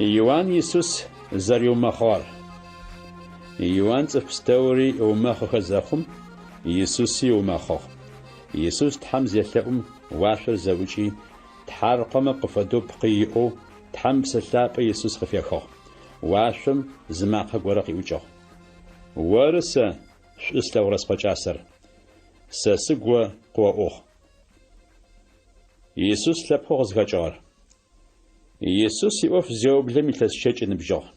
Иуан Исус зэриумэхъыгъэр. Иуан цӏыф пстэури ыумэхъыхэ зэхъум, Исуси ыумэхъыгъ. Исус Тхьэм зелъэӏум, уашъор зэӏукӏи, тхьаркъом ыпкъы фэдэу пкъы иӏэу, Тхьэм Ыпсэ Лъапӏэ Исус къыфехыгъ. Уашъом зы макъэ горэ къиӏукӏыгъ. Оры сэ шӏу слъэгъурэ Скъо кӏасэр. Сэ сыгу о къыоӏугъ. Исус лъэпкъэу къызхэкӏыгъэр. Исус иӏоф зеублэм илъэс щэкӏ ыныбжьыгъ.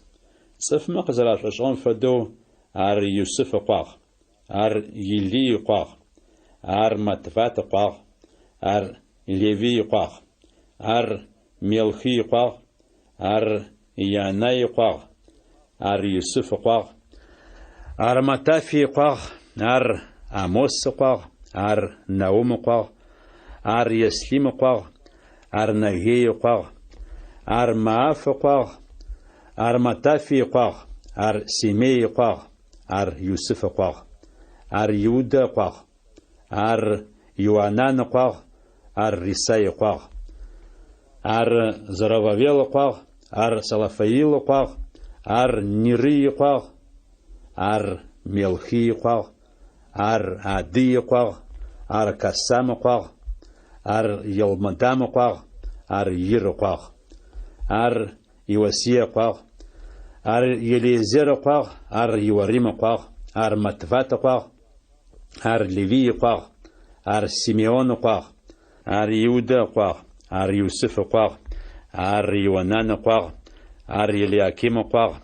Цӏыфмэ къызэрашӏошӏыгъэм фэдэу, ар Юсыф ыкъуагъ, ар Илий ыкъуагъ, ар Матфат ыкъуагъ, ар Левий ыкъуагъ, ар Мелхий ыкъуагъ, ар Янай ыкъуагъ, ар Юсыф ыкъуагъ, ар Матафий ыкъуагъ, ар Амос ыкъуагъ, ар Наум ыкъуагъ, ар Еслим ыкъуагъ, ар Нагей ыкъуагъ, ар Мааф ыкъуагъ, ар Матафий ыкъуагъ, ар Семей ыкъуагъ, ар Юсыф ыкъуагъ, ар Иудэ ыкъуагъ, ар Иоанан ыкъуагъ, ар Рисай ыкъуагъ, ар Зоровавел ыкъуагъ, ар Салафаил ыкъуагъ, ар Нирый ыкъуагъ, ар Мелхий ыкъуагъ, ар Адый ыкъуагъ, ар Касам ыкъуагъ, ар Елмодам ыкъуагъ, ар Ир ыкъуагъ, ар Иосие ыкъуагъ, ар Елиезер ыкъуагъ, ар Иорим ыкъуагъ, ар Матват ыкъуагъ, ар Левий ыкъуагъ, ар Симеон ыкъуагъ, ар Иудэ ыкъуагъ, ар Юсыф ыкъуагъ, ар Ионан ыкъуагъ, ар Елиаким ыкъуагъ,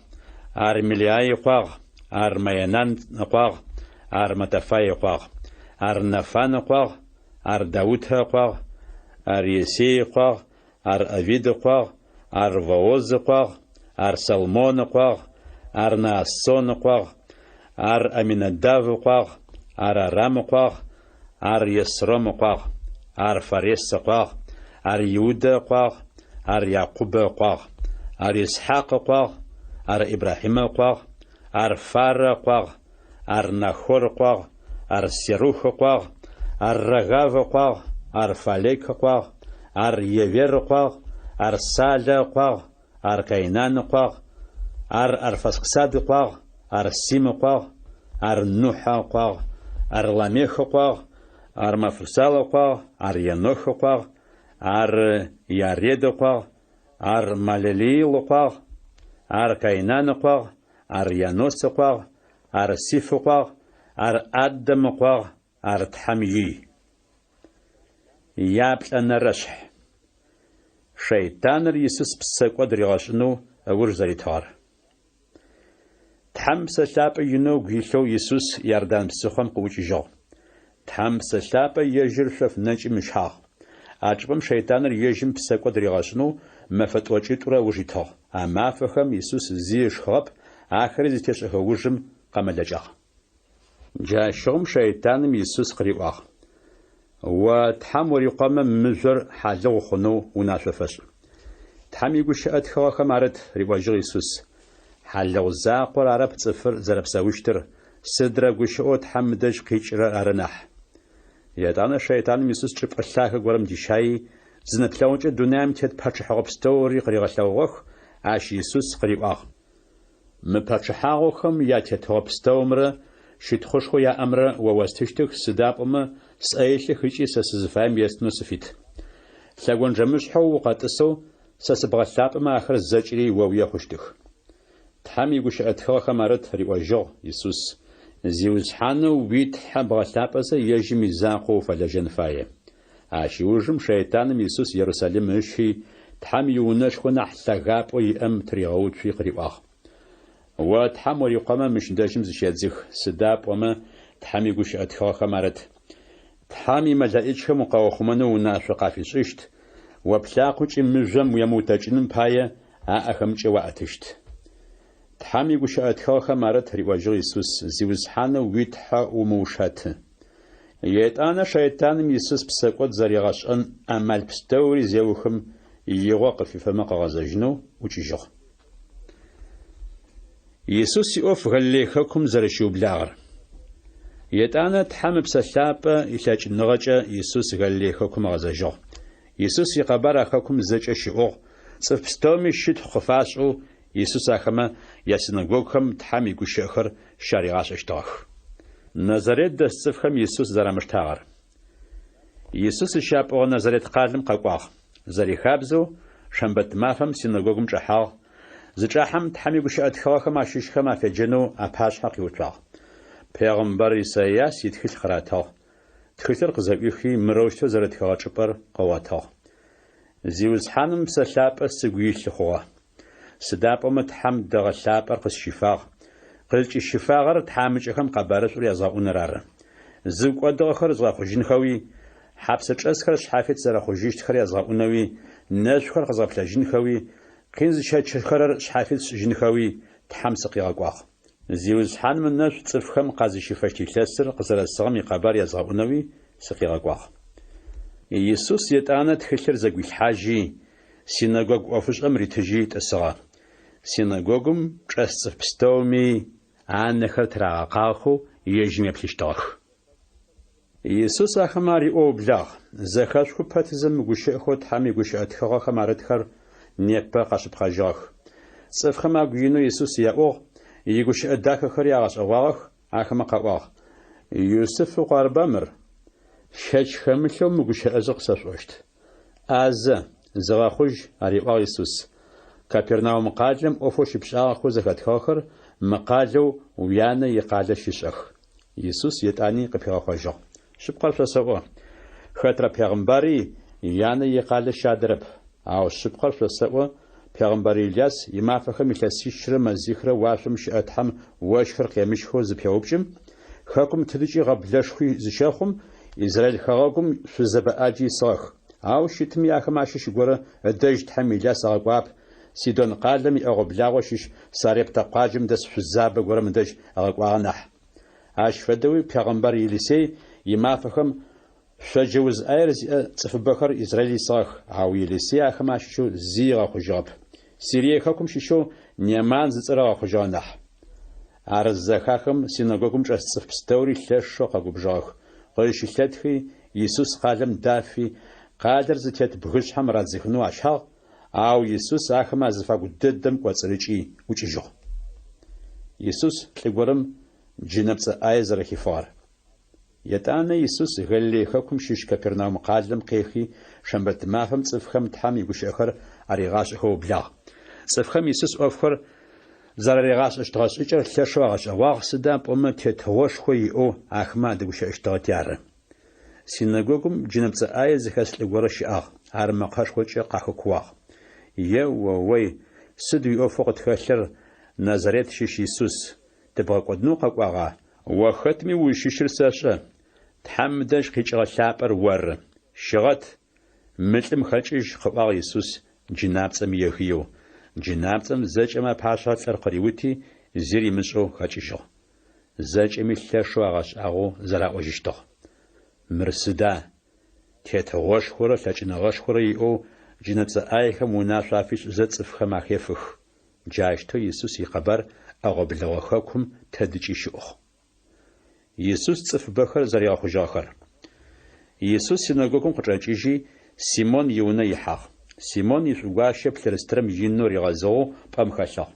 ар Мелеай ыкъуагъ, ар Маенан ыкъуагъ, ар Матафай ыкъуагъ, ар Нафан ыкъуагъ, ар Даутэ ыкъуагъ, ар Иессей ыкъуагъ, ар Овид ыкъуагъ, ар Вооз ыкъуагъ, ар Салмон ыкъуагъ, ар Наассон ыкъуагъ, ар Аминадав ыкъуагъ, ар Арам ыкъуагъ, ар Есром ыкъуагъ, ар Фарес ыкъуагъ, ар Иудэ ыкъуагъ, ар Якъубэ ыкъуагъ, ар Исхьакъ ыкъуагъ, ар Ибрахьимэ ыкъуагъ, ар Фарэ ыкъуагъ, ар Нахор ыкъуагъ, ар Серух ыкъуагъ, ар Рагав ыкъуагъ, ар Фалек ыкъуагъ, ар Евер ыкъуагъ, ар Салэ ыкъуагъ, ар Каинан ыкъуагъ, ар Арфасксад ыкъуагъ, ар Сим ыкъуагъ, ар Нухьэ ыкъуагъ, ар Ламех ыкъуагъ, ар Мафусал ыкъуагъ, ар Енох ыкъуагъ, ар Яред ыкъуагъ, ар Малелиил ыкъуагъ, ар Каинан ыкъуагъ, ар Янос ыкъуагъ, ар Сиф ыкъуагъ, ар Адэм ыкъуагъ, ар Тхьэм ий. Яплӏэнэрэшъхь. Шэйтаныр Исус псэкӏод ригъэшӏынэу ыуж зэритыгъэр. Тхьэм Псэ Лъапӏэ инэу ыгу илъэу Исус Иордан псыхъом къыӏукӏыжьыгъ. Тхьэм Псэ Лъапӏэ ежьыр шъоф нэкӏым ыщагъ. А чӏыпӏэм шэйтаныр ежьым псэкӏод ригъэшӏынэу мэфэ тӏокӏитӏурэ ыуж итыгъ. А мафэхэм Исус зи ышхыгъэп, ахэри зытешӏэхэ ужым къэмэлэкӏагъ. Джащыгъум шэйтаным Исус къыриӏуагъ, О Тхьэм урикъомэ, мыжъор хьалыгъу хъунэу унашъо фэшӏ. Тхьэм игущыӏэ тхыгъэхэм арыт, риӏожьыгъ Исус, хьалыгъу закъор арэп цӏыфыр зэрэпсэущтыр, сыдрэ гущыӏэу Тхьэм ыдэжь къикӏырэр ары нахь. Етӏанэ шэйтаным Исус чӏыпӏэ лъагэ горэм дищаий, зы нэплъэгъукӏэ дунаим тет пачъыхьэгъо пстэури къыригъэлъэгъугъэх, ащ Исус къыриӏуагъ, Мы пачъыхьагъохэм ятетыгъо пстэумрэ щытхъушхоу яӏэмрэ о остыщтых, сыда пӏомэ сӏэ илъых ыкӏи сэ сызыфаем естынэу сыфит. Лъэгонджэмышъхьэу укъэтӏысэу сэ сыбгъэлъапӏэмэ ахэр зэкӏэри оуе хъущтых. Тхьэм игущыӏэ тхыгъэхэм арыт, риӏожьыгъ Исус, Зиусхьанэу уи Тхьэ бгъэлъапӏэзэ ежьым изакъоу уфэлэжьэн фае. Ащ ыужым шэйтаным Исус Ерусалим ыщи, Тхьэм иунэшхо нахь лъэгапӏэу иӏэм тыригъэуцуи къыриӏуагъ, О Тхьэм урикъомэ мыщ дэжьым зыщедзых, сыда пӏомэ Тхьэм игущыӏэ тхыгъэхэм арыт, Тхьэм имэлэӏичхэм укъаухъумэнэу унашъо къафишӏыщт, о плъакъокӏи мыжъом уемыутэкӏыным пае аӏэхэмкӏэ уаӏэтыщт. Тхьэм игущыӏэ тхыгъэхэм арыт, риӏожьыгъ Исус, Зиусхьанэу уи Тхьэ умыушэты. Етӏанэ шэйтаным Исус псэкӏод зэригъэшӏэн амал пстэури зеухым, игъо къыфифэмэ къыгъэзэжьынэу ӏукӏыжьыгъ. Исус иӏоф Галилей хэкум зэрэщиублагъэр. Етӏанэ Тхьэм Ыпсэ Лъапӏэ илъэкӏыныгъэкӏэ Исус Галилей хэкум ыгъэзэжьыгъ. Исус икъэбар а хэкум зэкӏэ щыӏугъ, Цӏыф пстэуми щытхъу къыфашӏэу Исус ахэмэ ясинэгогухэм Тхьэм игущыӏэхэр щаригъашӏэщтыгъэх. Назарет дэс цӏыфхэм Исус зэрамыштагъэр. Исус зыщапӏугъэ Назарет къалэм къэкӏуагъ. Зэрихабзэу, шэмбэт мафэм синэгогум чӏэхьагъ. Зычӏахьэм, Тхьэм игущыӏэ тхыгъэхэм ащыщхэм афеджэнэу апашъхьэ къиуцуагъ. Пегъымбар Исайас итхылъ къыратыгъ. Тхылъыр къызэӏуихи, мырэущтэу зэрытхэгъэ чӏыпӏэр къыгъотыгъ. Зиусхьаным Ыпсэ Лъапӏэ сыгу илъы хъугъэ. Сыда пӏомэ Тхьэм дэгъэ лъапӏэр къысщифагъ, къызкӏысщифагъэр тхьамыкӏэхэм къэбарышӏур язгъэӏуныр ары. Зыгу кӏодыгъэхэр згъэхъужьынхэуи, хьапсэчӏэсхэр шъхьафит зэрэхъужьыщтхэр язгъэӏунэуи, нэшъухэр къэзгъэплъэжьынхэуи, къин зыщэчыхэрэр шъхьафит сшӏыжьынхэуи Тхьэм сыкъигъэкӏуагъ. Зиусхьаным ынэшӏу цӏыфхэм къазыщифэщт илъэсыр къызэрэсыгъэм икъэбар язгъэӏунэуи сыкъигъэкӏуагъ. Исус етӏанэ тхылъыр зэгуилъхьажьи, синэгогу ӏофышӏэм ритыжьи тӏысыгъэ. Синэгогум чӏэс цӏыф пстэуми анэхэр тырагъэкъагъэхэу ежьым еплъыщтыгъэх. Исус ахэмэ ариӏоу ыублагъ, Зэхэшъухы пэтызэ мы гущыӏэхэу Тхьэм игущыӏэ тхыгъэхэм арытхэр непэ къэшъыпкъэжьыгъэх. Цӏыфхэм агу инэу Исус яӏугъ, игущыӏэ дахэхэри агъэшӏэгъуагъэх, ахэмэ къаӏуагъ, Юсыф ыкъу арыба мыр? Щэч хэмылъэу мы гущыӏэжъыр къысэшъуӏощт. ӏазэ, зыгъэхъужь, ариӏуагъ Исус. Капернаум къалэм ӏофэу щыпшӏагъэхэу зэхэтхыгъэхэр мы къалэу уянэ икъалэ щышӏэх. Исус етӏани къыпигъэхъожьыгъ. Шъыпкъэр шъосэӏо, хэтрэ пегъымбари янэ икъалэ щадэрэп. Ау шъыпкъэр шъосэӏо, пегъымбар Иляс имафэхэм илъэсищрэ мэзихрэ уашъом щыӏэ Тхьэм ощхыр къемыщхэу зыпеупкӏым, хэкум тыдыкӏи гъэблэшхуи зыщэхъум, Израиль хэгъэгум шъузэбэ ӏаджи исыгъэх. Ау щытми ахэм ащыщ горэ ыдэжь Тхьэм Иляс ыгъэкӏуагъэп, Сидон къалэм иӏэгъо-благъо щыщ Сарептэ къуаджэм дэс шъузабэ горэм ыдэжь ыгъэкӏуагъэ нахь. Ащ фэдэуи пегъэмбар Елисей имафэхэм шъоджэ уз ӏаер зиӏэ цӏыфыбэхэр Израиль исыгъэх, ау Елисей ахэм ащыщэу зи ыгъэхъужьыгъэп, Сирие хэкум щыщэу Неаман зыцӏэр ыгъэхъужьыгъэ нахь. Ар зызэхахым, синэгогум чӏэс цӏыф пстэури лъэшэу къэгубжыгъэх, къызщылъэтхи, Исус къалэм дафи, къалэр зытет бгышъхьэм радзыхынэу ащагъ, Ау Исус ахэмэ азыфагу дэдэм кӏоцӏырыкӏи ӏукӏыжьыгъ. Исус лӏы горэм джынэпцӏэ ӏае зэрэхифыгъэр. Етӏанэ Исус Галилей хэкум щыщ Капернаум къалэм къехи, шэмбэт мафэм цӏыфхэм Тхьэм игущыӏэхэр аригъашӏэхэу ыублагъ. Цӏыфхэм Исус ӏофхэр зэраригъашӏэщтыгъэ шӏыкӏэр лъэшэу агъэшӏэгъуагъ, сыда пӏомэ тетыгъошхо иӏэу ахэмэ адэгущыӏэщтыгъэти ары. Синэгогум джынэпцӏэ ӏае зыхэс лӏы горэ щыӏагъ, ар мэкъэшхокӏэ къахэкууагъ. Е-о-ой, сыд уиӏофэу къытхэлъыр, Назарет щыщ Исус, тыбгъэкӏодынэу укъэкӏуагъа? О хэтми узщыщыр сэшӏэ, Тхьэм ыдэжь къикӏыгъэ Лъапӏэр оры. Щыгъэт, мы лӏым хэкӏыжь, къыӏуагъ Исус джынапцӏэм егыеу. Джынапцӏэм зэкӏэмэ апашъхьэ лӏыр къыриути, зи римышӏэу хэкӏыжьыгъ. Зэкӏэми лъэшэу агъэшӏагъоу зэраӏожьыщтыгъ. Мыр сыда? Тетыгъошхорэ лъэкӏыныгъэшхорэ иӏэу джынэпцӏэ ӏаехэм унашъо афишӏызэ цӏыфхэм ахефых. Джащтэу Исус икъэбар ӏэгъо-блэгъо хэкум тэдыкӏи щыӏугъ. Исус цӏыфыбэхэр зэригъэхъужьыгъэхэр. Исус синэгогум къычӏэкӏыжьи, Симон иунэ ихьагъ. Симон ишӏугуащэ плъырыстырэм инэу ригъэзыгъэу пӏэм хэлъыгъ.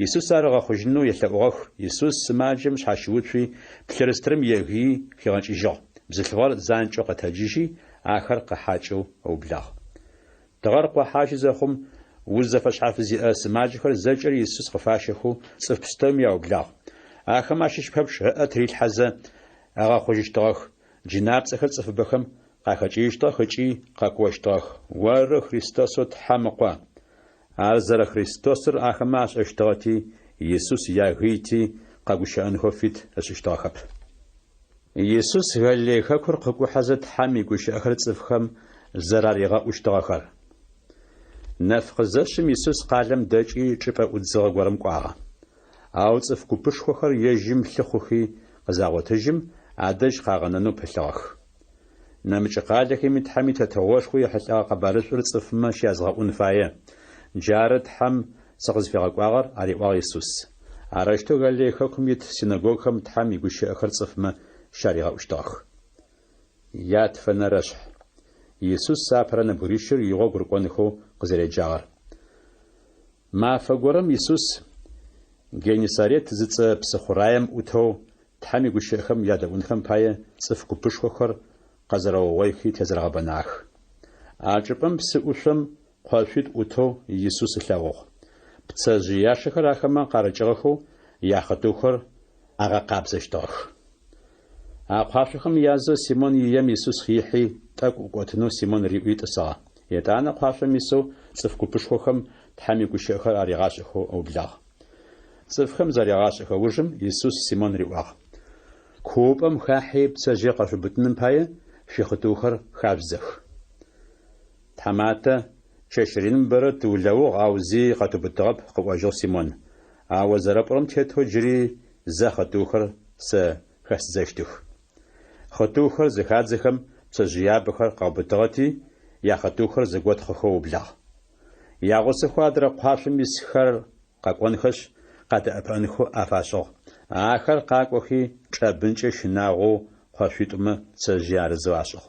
Исус ар ыгъэхъужьынэу елъэӏугъэх. Исус сымаджэм шъхьащыуцуи, плъырыстырэм егыий хигъэкӏыжьыгъ. Бзылъфыгъэр занкӏэу къэтэджыжьи, ахэр къыхьакӏэу ыублагъ. Тыгъэр къохьажьы зэхъум, уз зэфэшъхьаф зиӏэ сымаджэхэр зэкӏэри Исус къыфащэхэу цӏыф пстэуми аублагъ. Ахэм ащыщ пэпчъ ыӏэ тырилъхьэзэ, агъэхъужьыщтыгъэх, джынапцӏэхэр цӏыфыбэхэм къахэкӏыжьыщтыгъэх ыкӏи къэкуощтыгъэх, Оры Христосэу Тхьэм Ыкъо! Ар зэрэ Христосыр ахэмэ ашӏэщтыгъэти, Исус ягыйти, къэгущыӏэнхэу фит ышӏыщтыгъэхэп. Исус Галилей хэкур къыкӏухьэзэ Тхьэм игущыӏэхэр цӏыфхэм зэраригъэӏущтыгъэхэр. Нэф къызэшъым Исус къалэм дэкӏи чӏыпӏэ ӏудзыгъэ горэм кӏуагъэ. Ау цӏыф купышхохэр ежьым лъыхъухи къызагъотыжьым, адэжь къагъэнэнэу пылъыгъэх. Нэмыкӏ къалэхэми Тхьэм и Тетыгъошхо ехьылӏэгъэ къэбарышӏур цӏыфмэ щязгъэӏун фае. Джары Тхьэм сыкъызфигъэкӏуагъэр, ариӏуагъ Исус. Арэущтэу Галилей хэкум ит синэгогхэм Тхьэм игущыӏэхэр цӏыфмэ щаригъэӏущтыгъэх. Ятфэнэрэшъхь. Исус апэрэ нэбгырищыр игъогу рыкӏонхэу къызэреджагъэр. Мафэ горэм Исус Геннисарет зыцӏэ псыхъураем ӏутэу Тхьэм игущыӏэхэм ядэӏунхэм пае цӏыф купышхохэр къэзэрэугъоихи тезэрэгъэбэнагъэх. А чӏыпӏэм псы ӏушъом къошъуитӏу ӏутэу Исус ылъэгъугъ. Пцэжъыяшэхэр ахэмэ къарыкӏыгъэхэу яхъытыухэр агъэкъабзэщтыгъэх. А къуашъохэм язэу Симон ием Исус ихьи, тӏэкӏу ӏукӏотынэу Симон риӏуи тӏысыгъэ. Етӏанэ къуашъом исэу цӏыф купышхохэм Тхьэм игущыӏэхэр аригъашӏэхэу ыублагъ. Цӏыфхэм зарегъашӏэхэ ужым Исус Симон риӏуагъ, Куупӏэм хахьи пцэжъые къэшъуубытыным пае шъуихъытыухэр хажъудзэх. Тхьаматэ, чэщ реным бэрэ тыулэугъ, ау зи къэтыубытыгъэп, къыӏожьыгъ Симон. Ау о зэрэпӏорэм тетэу джыри зэ хъытыухэр сэ хэсыдзэщтых. Хъытыухэр зыхадзэхэм пцэжъыябэхэр къаубытыгъэти, яхъытыухэр зэготхъыхэу ыублагъ. Ягъусэхэу адрэ къуашъом исхэр къэкӏонхэшъ, къадэӏэпыӏэнхэу афашӏыгъ. Ахэр къакӏохи, чӏэбынкӏэ щынагъоу къошъуитӏумэ пцэжъые арызэу ашӏыгъ.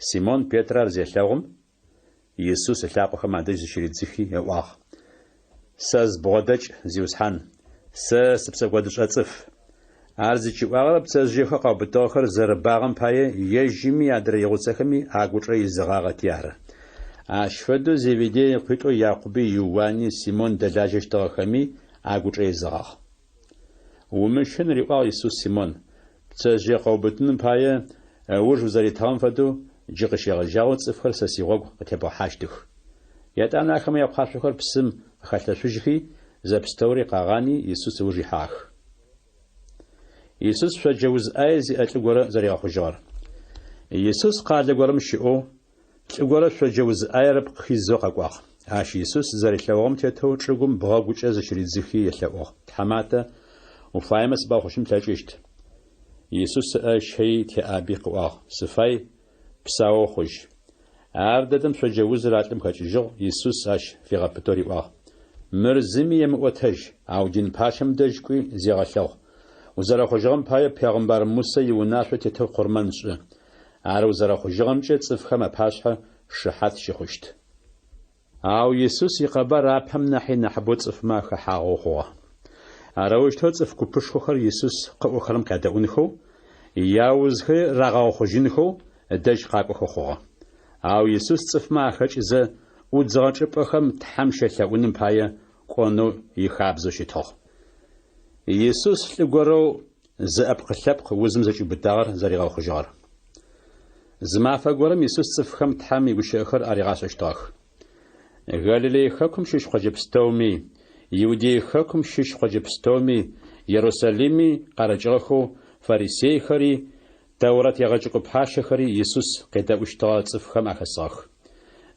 Симон Петрэ ар зелъэгъум, Исус ылъакъохэм адэжь зыщыридзыхи ыӏуагъ, Сэ збгъодэкӏ, Зиусхьан, сэ сыпсэкӏодышӏэ цӏыф. Ар зыкӏиӏуагъэр пцэжъыехэу къаубытыгъэхэр зэрэбагъэм пае ежьыми адрэ игъусэхэми агучӏэ изыгъагъэти ары. Ащ фэдэу Зеведей ыкъуитӏоу Якъуби Иуани Симон дэлажьэщтыгъэхэми агучӏэ изыгъагъ. Умыщын, риӏуагъ Исус Симон, пцэжъые къэубытыным пае ыуж узэритыгъэм фэдэу джы къыщегъэжьагъэу цӏыфхэр сэ сигъогу къытебгъэхьащтых. Етӏанэ ахэмэ якъуашъохэр псым къыхалъэшъужьхи, зэпстэури къагъани, Исус ыуж ихьагъэх. Исус шъоджэ уз ӏае зиӏэ лӏы горэ зэригъэхъужьыгъэр. Исус къалэ горэм щыӏэу, лӏы горэ шъоджэ уз ӏаер ыпкъ хизэу къэкӏуагъ. Ащ Исус зэрилъэгъугъэм тетэу чӏыгум бгъэгукӏэ зыщыридзыхи елъэӏугъ, Тхьаматэ, уфаемэ сыбгъэхъужьын плъэкӏыщт. Исус ыӏэ ыщэий теӏаби къыӏуагъ, Сыфай, псаоу хъужь. Ар дэдэм шъоджэ узыр а лӏым хэкӏыжьыгъ, Исус ащ фигъэпытэу риӏуагъ, Мыр зыми емыӏотэжь, ау дин пащэм дэжь кӏуи зегъэлъэгъу. Узэрэхъужьыгъэм пае пегъымбар Мусэ иунашъо тетэу къурмэн шӏы. Ар узэрэхъужьыгъэмкӏэ цӏыфхэм апашъхьэ шыхьат щыхъущт. Ау Исус икъэбар апэм нахьи нахьыбэу цӏыфмэ ахэхьагъэу хъугъэ. Арэущтэу цӏыф купышхохэр Исус къыӏохэрэм къядэӏунхэу, яузхэри рагъэгъэхъужьынхэу ыдэжь къакӏохэу хъугъэ. Ау Исус цӏыфмэ ахэкӏызэ, ӏудзыгъэ чӏыпӏэхэм Тхьэм щелъэӏуным пае кӏонэу ихабзэу щытыгъ. Исус лӏы горэу зыӏэпкъ-лъэпкъ узым зэкӏиубытагъэр зэригъэхъужьыгъэр. Зы мафэ горэм Исус цӏыфхэм Тхьэм игущыӏэхэр аригъашӏэщтыгъэх. Галилей хэкум щыщ къоджэ пстэуми, Иудей хэкум щыщ къоджэ пстэуми, Ерусалими къарыкӏыгъэхэу фарисейхэри, Тэурэт егъэджэкӏо пащэхэри Исус къедэӏущтыгъэ цӏыфхэм ахэсыгъэх.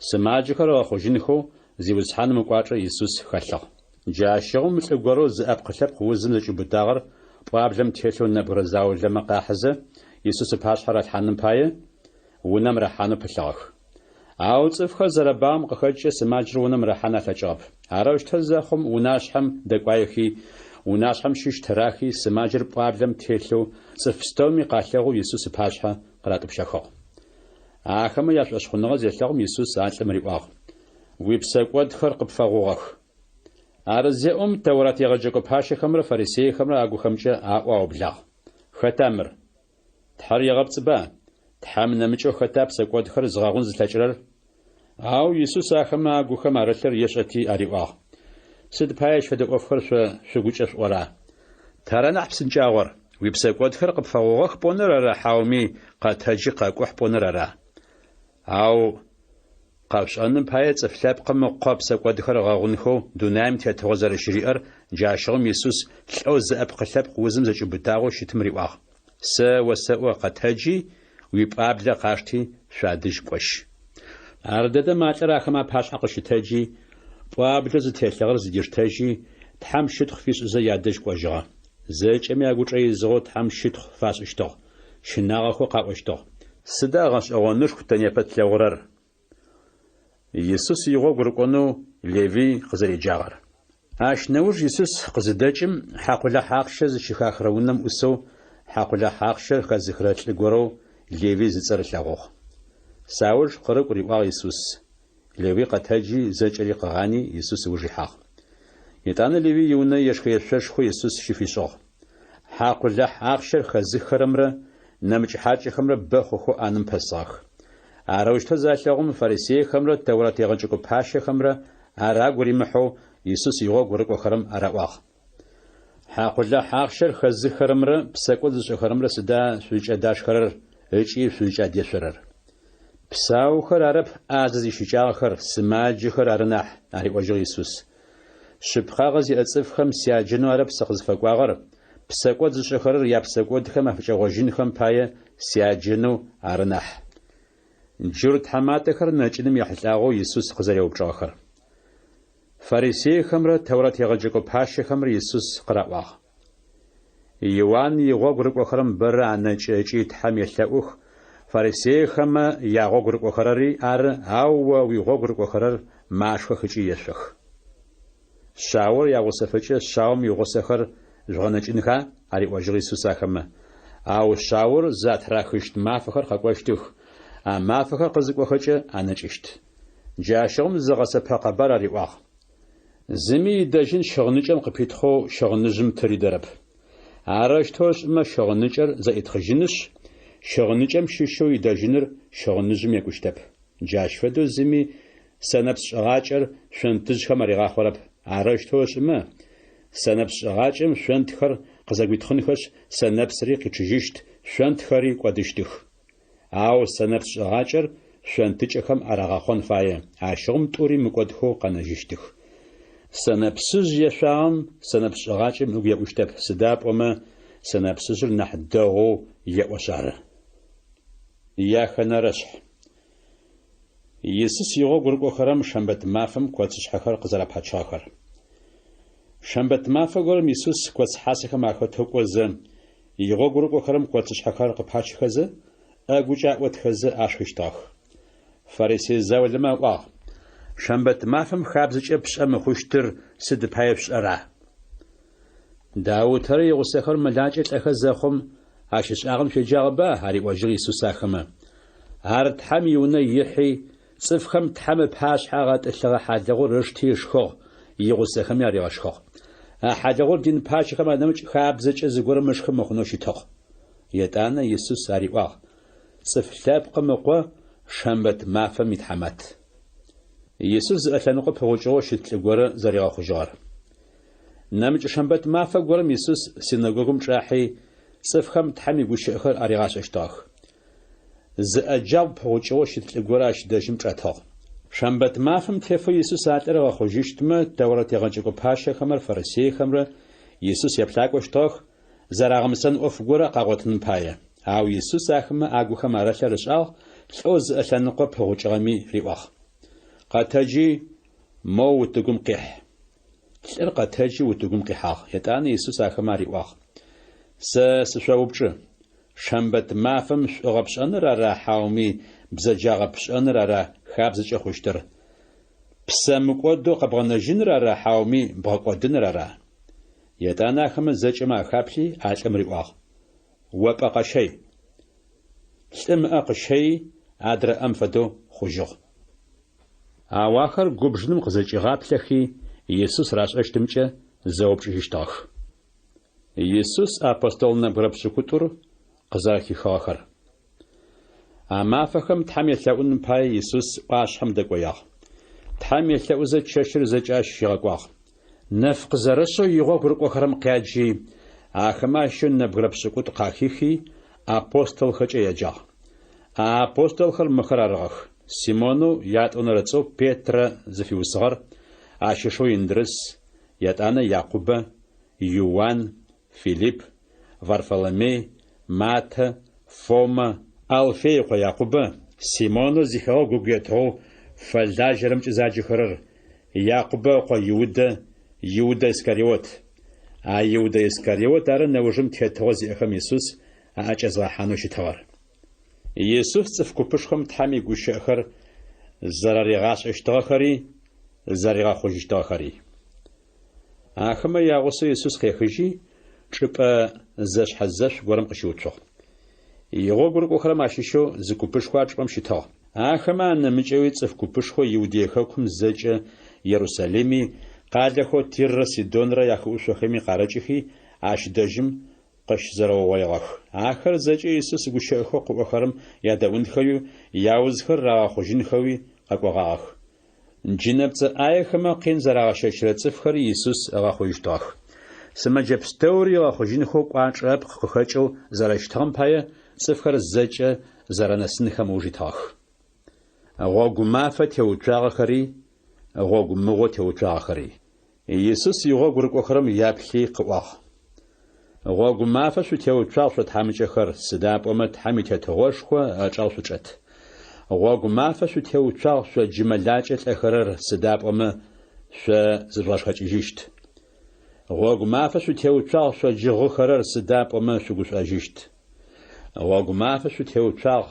Сымаджэхэр ыгъэхъужьынхэу Зиусхьаным ыкӏуачӏэ Исус хэлъыгъ. Джащыгъум лӏы горэу зыӏэпкъ-лъэпкъ узым зэкӏиубытагъэр пӏуаблэм телъэу нэбгырэ заулэмэ къахьызэ, Исус ыпашъхьэ ралъхьаным пае, унэм рахьанэу пылъыгъэх. Ау цӏыфхэр зэрэбагъэм къыхэкӏкӏэ сымаджэр унэм рахьан алъэкӏыгъэп. Арэущтэу зэхъум, унашъхьэм дэкӏуаехи, унашъхьэм щыщ тырахи, сымаджэр пӏуаблэм телъэу цӏыф пстэуми къалъэгъоу Исус ыпашъхьэ къыратӏупщэхыгъ. Ахэмэ яшӏошъхъуныгъэ зелъэгъум, Исус а лӏым риӏуагъ, Уипсэкӏодхэр къыпфэгъугъэх. Ар зеӏом, Тэурат егъэджэкӏо пащэхэмрэ фарисейхэмрэ агухэмкӏэ аӏоу аублагъ, Хэта мыр? Тхьэр егъэпцӏыба? Тхьэм нэмыкӏэу хэта псэкӏодхэр зыгъэгъун зылъэкӏырэр? Ау Исус ахэмэ агухэм арылъыр ешӏэти ариӏуагъ, Сыд пае ащ фэдэ ӏофхэр шъо шъугукӏэ шъуӏора? Тара нахь псынкӏагъор, уипсэкӏодхэр къыпфэгъугъэх пӏоныр ара хьауми къэтэджи къэкӏухь пӏоныр ара? Ау къэшъушӏэным пае Цӏыф Лъэпкъым Ыкъо псэкӏодхэр ыгъэгъунхэу дунаим тетыгъо зэрэщыриӏэр джащыгъум Исус лӏэу зыӏэпкъ-лъэпкъ узым зэкӏиубытагъэу щытым риӏуагъ, Сэ осэӏо, къэтэджи, уипӏуаблэ къашти, шъуадэжь кӏожь. Ардэдэм а лӏыр ахэмэ апашъхьэ къыщытэджи, пӏуаблэу зытелъыгъэр зыдиштэжьи, Тхьэм щытхъу фишӏызэ ядэжь кӏожьыгъэ. Зэкӏэми агучӏэ изыгъэу Тхьэм щытхъу фашӏыщтыгъ, щынагъэхэу къаӏощтыгъ. Сыда гъэшӏэгъонышху тэ непэ тлъэгъурэр? Исус игъогу рыкӏонэу Левый къызэреджагъэр. Ащ нэуж Исус къызыдэкӏым, хьакъулахь ахъщэ зыщыхахырэ унэм ӏусэу, хьакъулахь ахъщэр хэзыхырэ лӏы горэу Левый зыцӏэр ылъэгъугъ. Сауж къырыкӏу, риӏуагъ Исус. Левый къэтэджи, зэкӏэри къыгъани, Исус ыуж ихьагъ. Етӏанэ Левый иунэ ешхэ-ешъошхо Исус щыфишӏыгъ. Хьакъулахь ахъщэр хэзыххэрэмрэ нэмыкӏ хьакӏэхэмрэ бэ хъухэу ӏанэм пэсыгъэх. Арэущтэу залъэгъум, фарисейхэмрэ Тэурат егъэджэкӏо пащэхэмрэ ар агу римыхьэу Исус игъогу рыкӏохэрэм араӏуагъ. Хьакъулахь ахъщэр хэзыххэрэмрэ псэкӏод зышӏэхэрэмрэ сыда шъузкӏадашхэрэр ыкӏи шъузкӏадешъорэр? Псаухэр арэп ӏазэ зищыкӏагъэхэр, сымаджэхэр ары нахь, ариӏожьыгъ Исус. Шъыпкъагъэ зиӏэ цӏыфхэм сяджэнэу арэп сыкъызфэкӏуагъэр, псэкӏод зышӏэхэрэр япсэкӏодхэм афыкӏэгъожьынхэм пае сяджэнэу ары нахь. Джурт тхьаматэхэр нэкӏыным ехьылӏагъэу Исус къызэреупчӏыгъэхэр. Фарисейхэмрэ Тэурэт егъэджэкӏо пащэхэмрэ Исус къыраӏуагъ. Иуан игъогу рыкӏохэрэм бэрэ анэкӏы ыкӏи Тхьэм елъэӏух, фарисейхэмэ ягъогу рыкӏохэрэри ары, ау о уигъогу рыкӏохэрэр машхэх ыкӏи ешъох. Шъаор ягъусэфэкӏэ шъаом игъусэхэр жъугъэнэкӏынха? ариӏожьыгъ Исус ахэмэ. Ау шъаор затырахыщт мафэхэр къэкӏощтых, а мафэхэр къызыкӏохэкӏэ анэкӏыщт. Джащыгъум зы гъэсэпэ къэбар ариӏуагъ. Зыми идэжьын щыгъыныкӏэм къыпитхъэу щыгъыныжъым тыридэрэп. Арэущтэу ышӏымэ щыгъыныкӏэр зэӏитхъыжьынышъ, щыгъыныкӏэм щыщэу идэжьыныр щыгъыныжъым екӏущтэп. Джащ фэдэу зыми сэнэпс шӏыгъакӏэр шъонтыжъхэм аригъахъорэп. Арэущтэу ышӏымэ, сэнэпс шӏыгъакӏэм шъонтхэр къызэгуитхъынхэшъ, сэнэпсри къичъыжьыщт, шъонтхэри кӏодыщтых. Ау сэнэпс шӏыгъакӏэр шъонтыкӏэхэм арагъэхъон фае, ащыгъум тӏури мыкӏодхэу къэнэжьыщтых. Сэнэпсыжъ ешъуагъэм сэнэпс шӏыгъакӏэм ыгу еӏущтэп, сыда пӏомэ сэнэпсыжъыр нахь дэгъоу еӏошъ ары. Яхэнэрэшъхь. Исус игъогу рыкӏохэрэм шэмбэт мафэм коцышъхьэхэр къызэрапачыгъэхэр. Шэмбэт мафэ горэм Исус коц хьасэхэм ахэтэу кӏозэ, игъогу рыкӏохэрэм коцышъхьэхэр къыпачыхэзэ, ӏэгукӏэ аӏотхэзэ ашхыщтыгъэх. Фарисей заулэмэ аӏуагъ, Шэмбэт мафэм хабзэкӏэ пшӏэ мыхъущтыр сыд пае шъушӏэра? Даутэрэ игъусэхэр мэлакӏэ лӏэхэ зэхъум, ащ ышӏагъэм шъуеджагъэба? ариӏожьыгъ Исус ахэмэ. Ар Тхьэм иунэ ихьи, цӏыфхэм Тхьэм ыпашъхьэ агъэтӏылъыгъэ хьалыгъур ышти ышхыгъ, игъусэхэми аригъэшхыгъ. А хьалыгъур дин пащэхэм анэмыкӏ хабзэкӏэ зыгорэм ышхы мыхъунэу щытыгъ. Етӏанэ Исус ариӏуагъ, Цӏыф Лъэпкъым Ыкъо шэмбэт мафэм итхьамат. Исус зыӏэ лъэныкъо пыгъукӏыгъэу щыт лӏы горэ зэригъэхъужьыгъэр. Нэмыкӏ шэмбэт мафэ горэм Исус синэгогум чӏахьи, цӏыфхэм Тхьэм игущыӏэхэр аригъашӏэщтыгъэх. Зыӏэ джабгъу пыгъукӏыгъэу щыт лӏы горэ ащ дэжьым чӏэтыгъ. Шэмбэт мафэм тефэу Исус а лӏыр ыгъэхъужьыщтмэ, Тэурэт егъэджэкӏо пащэхэмрэ фарисейхэмрэ Исус еплъакӏощтыгъэх, зэрагъэмысэн ӏоф горэ къагъотыным пае. Ау Исус ахэмэ агухэм арылъыр ышӏагъ, лӏэу зыӏэ лъэныкъо пыгъукӏыгъэми риӏуагъ. Къэтэджи, моу утыгум къихь. Лӏыр къэтэджи утыгум къихьагъ. Етӏанэ Исус ахэмэ ариӏуагъ, Сэ сышъоупчӏы, шэмбэт мафэм шӏугъэ пшӏэныр ара хьауми бзэджагъэ пшӏэныр ара хабзэкӏэ хъущтыр? Ппсэ мыкӏодэу къэбгъэнэжьыныр ара хьауми бгъэкӏодыныр ара? Етӏанэ ахэмэ зэкӏэмэ ахаплъи, а лӏым риӏуагъ, О пӏэ къэщэй. Лӏым ыӏэ къыщэйи, адрэ ӏэм фэдэу хъужьыгъ. Ау ахэр губжыным къызэкӏигъаплъэхи, Исус рашӏэщтымкӏэ зэупчӏыжьыщтыгъэх. Исус апостол нэбгырэ пшӏыкӏутӏур къызэрэхихыгъэхэр. А мафэхэм Тхьэм елъэӏуным пае Исус ӏуашъхьэм дэкӏоягъ. Тхьэм елъэӏузэ чэщыр зэкӏэ ащ щигъэкӏуагъ. Нэф къызэрэшъэу игъогу рыкӏохэрэм къяджи, ахэмэ ащыщэу нэбгырэ пшӏыкӏутӏу къахихи, апостолхэкӏэ еджагъ. А апостолхэр мыхэр арыгъэх, Симонэу ятӏонэрэ цӏэу Петрэ зыфиусыгъэр, ащ ышэу Индрыс, етӏанэ Якъубэ, Иуан, Филипп, Варфоломей, Матэ, Фомэ, Алфей ыкъо Якъубэ, Симонэу зихэгъэгу ыгу етыгъэу фэлажьэрэмкӏэ заджэхэрэр, Якъубэ ыкъо Иудэ, Иудэ Искариот. А Иудэ Искариот ары нэужым тетыгъо зиӏэхэм Исус аӏэкӏэзгъэхьанэу щытыгъэр. Исус цӏыф купышхом Тхьэм игущыӏэхэр зэраригъашӏэщтыгъэхэри зэригъэхъужьыщтыгъэхэри. Ахэмэ ягъусэу Исус къехыжьи, чӏыпӏэ зэшъхьэзэшъу горэм къыщыуцугъ. Игъогу рыкӏохэрэм ащыщэу зы купышхо а чӏыпӏэм щытыгъ. Ахэмэ анэмыкӏэуи цӏыф купышхо Иудей хэкум зэкӏэ, Ерусалими, Къалэхэу Тиррэ Сидонрэ яхыӏушъохэми къарыкӏыхи, ащ дэжьым къыщызэрэугъоигъэх. Ахэр зэкӏэ Исус гущыӏэхэу къыӏохэрэм ядэӏунхэуи, яузхэр рагъэхъужьынхэуи къэкӏогъагъэх. Джынэпцӏэ ӏаехэмэ къин зэрагъэщэчырэ цӏыфхэри Исус ыгъэхъужьыщтыгъэх. Сымэджэ пстэури ыгъэхъужьынхэу кӏуачӏэ ыпкъ къыхэкӏэу зэрэщытыгъэм пае, цӏыфхэр зэкӏэ зэрэнэсынхэм ыуж итыгъэх. Гъогу мафэ теуцуагъэхэри, гъогу мыгъо теуцуагъэхэри. Исус игъогу рыкӏохэрэм яплъи къыӏуагъ. Гъогу мафэ шъутеуцуагъ шъо тхьамыкӏэхэр, сыда пӏомэ Тхьэм и Тетыгъошхо ыӏэчӏэгъ шъучӏэт. Гъогу мафэ шъутеуцуагъ шъо джы мэлакӏэ лӏэхэрэр, сыда пӏомэ шъо зыжъугъэшхэкӏыжьыщт. Гъогу мафэ шъутеуцуагъ шъо джы гъыхэрэр, сыда пӏомэ шъугушӏожьыщт. Гъогу мафэ шъутеуцуагъ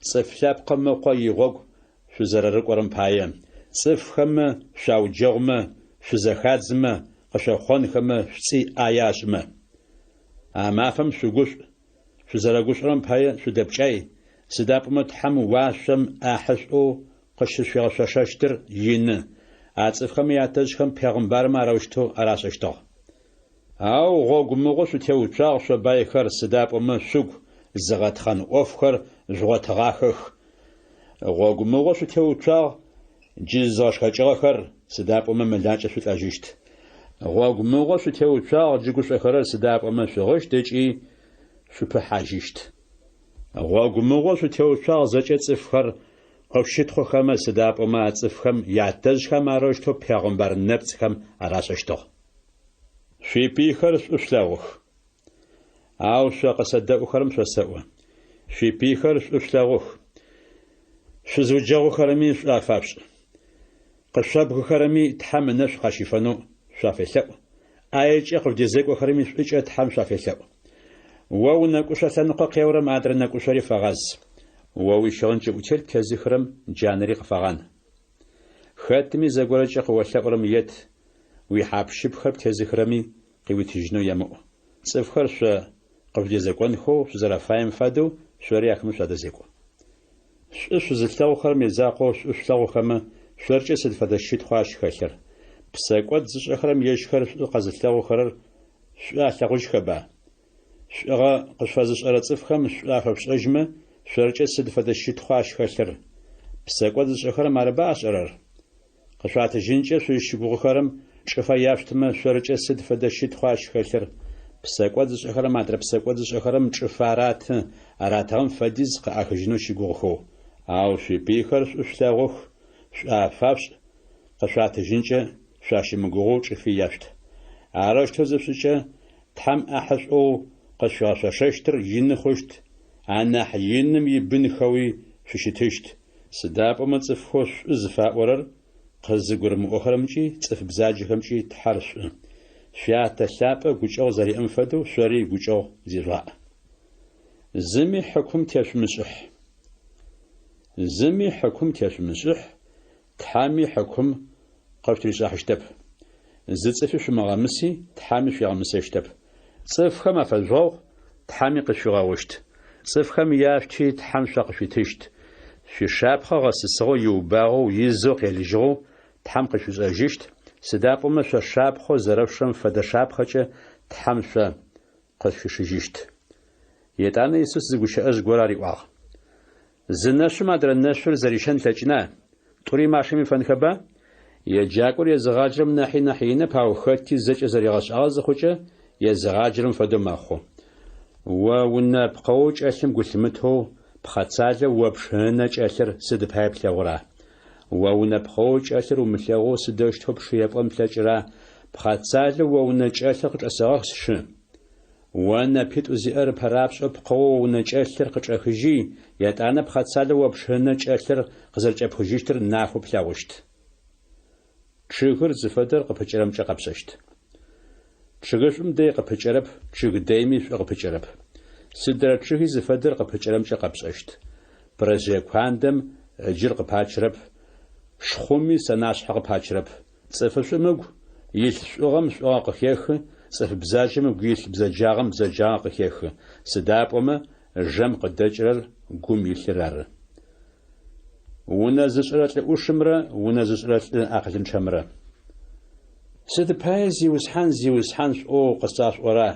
Цӏыф Лъэпкъым Ыкъо игъогу шъузэрэрыкӏорэм пае, цӏыфхэмэ шъуауджэгъумэ, шъузэхадзымэ, къышъохъонхэмэ, шъуцӏи ӏае ашӏымэ. А мафэм шъугушӏу, шъузэрэгушӏорэм пае шъудэпкӏай, сыда пӏомэ Тхьэм уашъом ӏахьышӏоу къыщышъуигъэшъошэщтыр ины, а цӏыфхэмэ ятэжъхэм пегъымбармэ арэущтэу арашӏэщтыгъ. Ау гъогу мыгъо шъутеуцуагъ шъо байхэр, сыда пӏомэ шъугу зыгъэтхъэн ӏофхэр жъугъотыгъахэх. Гъогу мыгъо шъутеуцуагъ джы зызгъэшхэкӏыгъэхэр, сыда пӏомэ мэлакӏэ шъулӏэжьыщт. Гъогу мыгъо шъутеуцуагъ джы гушӏохэрэр, сыда пӏомэ шъугъыщт ыкӏи шъупыхьажьыщт. Гъогу мыгъо шъутеуцуагъ зэкӏэ цӏыфхэр къышъущытхъухэмэ, сыда пӏомэ а цӏыфхэм ятэжъхэм арэущтэу пегъымбар нэпцӏхэм арашӏэщтыгъ. Шъуипыйхэр шӏу шъулъэгъух. Ау шъо къысэдэӏухэрэм шъосэӏо: шъуипыйхэр шӏу шъулъэгъух, шъузыуджэгъухэрэми шӏу афашъушӏ. Къышъобгыхэрэми Тхьэм ынэшӏу къащифэнэу шъуафелъэӏу, ӏаекӏэ къывдезекӏохэрэми шӏукӏэ Тхьэм шъуафелъэӏу. О унэкӏушъо лъэныкъо къеорэм адрэ нэкӏушъори фэгъаз. О уищыгъын кӏыӏутелъ птезыхырэм джанэри къыфэгъан. Хэтми зэгорэкӏэ къыолъэӏурэм ет, уихьап-щыпхэр птезыхырэми къыуитыжьынэу емыӏу. Цӏыфхэр шъо къыжъудэзекӏонхэу шъузэрэфаем фэдэу шъори ахэмэ шъуадэзекӏу. Шӏу шъузылъэгъухэрэм язакъоу шӏу шъулъэгъухэмэ, шъоркӏэ сыд фэдэ щытхъуа ащ хэлъыр? Псэкӏод зышӏэхэрэм ежьхэр шӏу къэзылъэгъухэрэр шӏу алъэгъужьхэба? Шӏугъэ къышъуфэзышӏэрэ цӏыфхэм шӏу афэшъушӏэжьмэ, шъоркӏэ сыд фэдэ щытхъуа ащ хэлъыр? Псэкӏод зышӏэхэрэм арыба ашӏэрэр? Къышъуатыжьынкӏэ шъузщыгугъыхэрэм чӏыфэ яшъутымэ, шъоркӏэ сыд фэдэ щытхъуа ащ хэлъыр? Псэкӏод зышӏэхэрэм адрэ псэкӏод зышӏэхэрэм чӏыфэ араты, аратыгъэм фэдиз къыӏахыжьынэу щыгугъыхэу. Ау шъуипыйхэр шӏу шъулъэгъух, шӏу афашъушӏ, къышъуатыжьынкӏэ шъуащымыгугъэу чӏыфи яшъут. Арэущтэу зышъушӏыкӏэ, Тхьэм ӏахьышӏоу къышъуфигъэшъошэщтыр ины хъущт, анахь Иным ибынхэуи шъущытыщт, сыда пӏомэ цӏыфхэу шӏу зыфаӏорэр къызыгурымыӏохэрэмкӏи цӏыф бзаджэхэмкӏи Тхьэр шӏу. Шъуятэ лъапӏэ гукӏэгъу зэриӏэм фэдэу шъори гукӏэгъу зижъугъаӏ. Зыми хьыкум тешъумышӏыхь. Зыми хьыкум тешъумышӏыхь, Тхьэми хьыкум къышъутыришӏахьыщтэп. Зы цӏыфи шъумыгъэмыси, Тхьэми шъуигъэмысэщтэп. Цӏыфхэм афэжъугъэгъу, Тхьэми къышъуфигъэгъущт. Цӏыфхэм яшъути, Тхьэм шъо къышъуитыщт. Шъуишапхъэ гъэсысыгъэу, иубагъэу, изэу къелыжьыгъэу Тхьэм къышъуишӏэжьыщт, сыда пӏомэ шъо шапхъэу зэрэшъушырэм фэдэ шапхъэкӏэ Тхьэм шъо къышъуфишыжьыщт. Етӏанэ Исус зы гущыӏэжъ горэ ариӏуагъ. Зы нэшъум адрэ нэшъур зэрищэн ылъэкӏына? Тӏури машэм ифэнхэба? Еджакӏор езыгъаджэрэм нахьи нахь инэп, ау хэти зэкӏэ зэригъэшӏагъэ зыхъукӏэ, езыгъаджэрэм фэдэу мэхъу. О унэ пкъэоу кӏэлъым гу лъымытэу, пхъэцалэу о пшы ынэ кӏэлъыр сыд пае плъэгъура? О унэ пкъэоу кӏэлъыр умылъэгъоу сыдэущтэу пшы епӏон плъэкӏыра, Пхъэцалэу о унэ кӏэлъыр къычӏэсэгъэх, сшы? О нэпитӏу зиӏэр ыпэрапшӏэу пкъэоу о унэ кӏэлъыр къычӏэхыжьи, етӏанэ пхъэцалэу о пшы ынэ кӏэлъыр къызэрэкӏэпхыжьыщтыр нафэу плъэгъущт. Чъыгыр зыфэдэр къыпыкӏэрэмкӏэ къэпшӏэщт. Чъыгышӏум дэй къыпыкӏэрэп, чъыг дэйми шӏу къыпыкӏэрэп. Сыдрэ чъыги зыфэдэр къыпыкӏэрэмкӏэ къэпшӏэщт. Пырэжъые куандэм ыджыр къыпачырэп, шхъуми сэнашъхьэ къыпачырэп. Цӏыфышӏум ыгу илъ шӏугъэм шӏугъэ къыхехы, цӏыф бзаджэм ыгу илъ бзэджагъэм бзэджагъэ къыхехы, сыда пӏомэ жэм къыдэкӏырэр гум илъыр ары. Унэ зышӏырэ лӏы ӏушымрэ унэ зышӏырэ лӏы акъылынчъэмрэ. Сыд пае Зиусхьан, Зиусхьан шъуӏоу къысашъуӏора,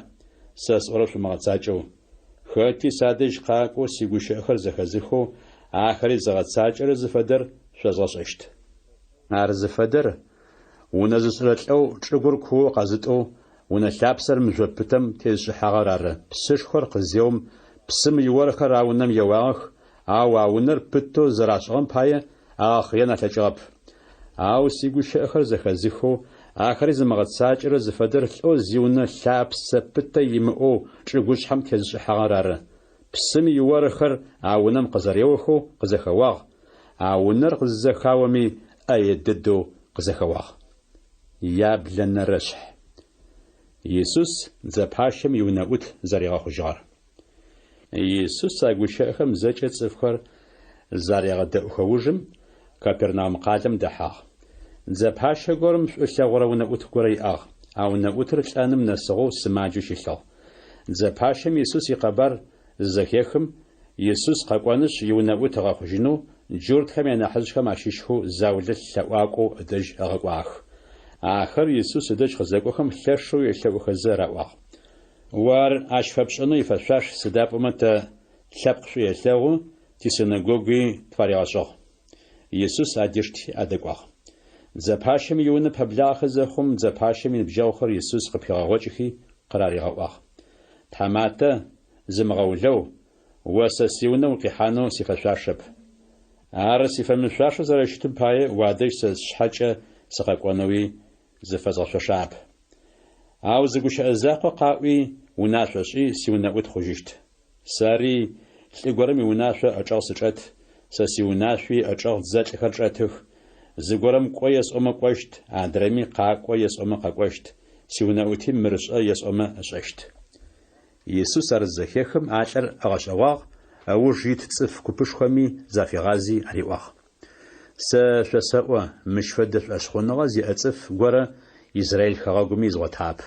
сэ сӏорэр шъумыгъэцакӏэу? Хэти садэжь къакӏоу сигущыӏэхэр зэхэзыхэу, ахэри зыгъэцакӏэрэр зыфэдэр шъозгъэшӏэщт. Ар зыфэдэр, унэ зышӏырэ лӏэу чӏыгур куоу къэзытӏэу, унэ лъапсэр мыжъо пытэм тезышӏыхьагъэр ары. Псышхор къызеум, псым иорхэр а унэм еуагъэх, ау а унэр пытэу зэрашӏыгъэм пае агъэхъыен алъэкӏыгъэп. Ау сигущыӏэхэр зэхэзыхэу, ахэри зымыгъэцакӏэрэр зыфэдэр лӏэу зиунэ лъапсэ пытэ имыӏэу чӏыгушъхьэм тезышӏыхьагъэр ары. Псым иорхэр а унэм къызэреохэу къызэхэуагъ, а унэр къызызэхаоми ӏэе дэдэу къызэхэуагъ. Яблэнэрэшъхь. Исус дзэпащэм иунэӏут зэригъэхъужьыгъэр. Исус а гущыӏэхэм зэкӏэ цӏыфхэр зарегъэдэӏухэ ужым, Капернаум къалэм дэхьагъ. Дзэ пащэ горэм шӏу ылъэгъурэ унэӏут горэ иӏагъ. А унэӏутыр лӏэным нэсыгъэу сымаджэу щылъыгъ. Дзэ пащэм Исус икъэбар зызэхехым, Исус къэкӏонышъ иунэӏут ыгъэхъужьынэу джуртхэм янахьыжъхэм ащыщхэу заулэ лъэӏуакӏоу ыдэжь ыгъэкӏуагъэх. Ахэр Исус ыдэжь къызэкӏохэм лъэшэу елъэӏухэзэ раӏуагъ. О ар ащ фэпшӏэнэу ифэшъуаш, сыда пӏомэ тэ тлъэпкъ шӏу елъэгъу, тисинэгогуи тфаригъэшӏыгъ. Исус адишти адэкӏуагъ. Дзэпащэм иунэ пэблагъэхэ зэхъум, дзэпащэм иныбджэгъухэр Исус къыпигъэгъокӏыхи къыраригъэӏуагъ. Тхьаматэ, зымыгъэулэу, о сэ сиунэ укъихьанэу сифэшъуашэп. Ар сифэмышъуашэу зэрэщытым пае уадэжь сэ сшъхьэкӏэ сыкъэкӏонэуи зыфэзгъэшъошагъэп. Ау зы гущыӏэ закъо къаӏуи, унашъо шӏи, сиунэӏут хъужьыщт. Сэри лӏы горэм иунашъо ыӏэчӏэгъ сычӏэт, сэ сиунашъуи ыӏэчӏэгъ дзэлӏхэр чӏэтых. Зыгорэм кӏо есӏомэ кӏощт, адрэми къакӏо есӏомэ къэкӏощт, сиунэӏути мыр шӏэ есӏомэ ышӏэщт. Исус ар зызэхехым, а лӏыр ыгъэшӏэгъуагъ, ыуж ит цӏыф купышхоми зафигъази ариӏуагъ. Сэ шъосэӏо, мыщ фэдэ шӏошъхъуныгъэ зиӏэ цӏыф горэ Израиль хэгъэгуми изгъотагъэп.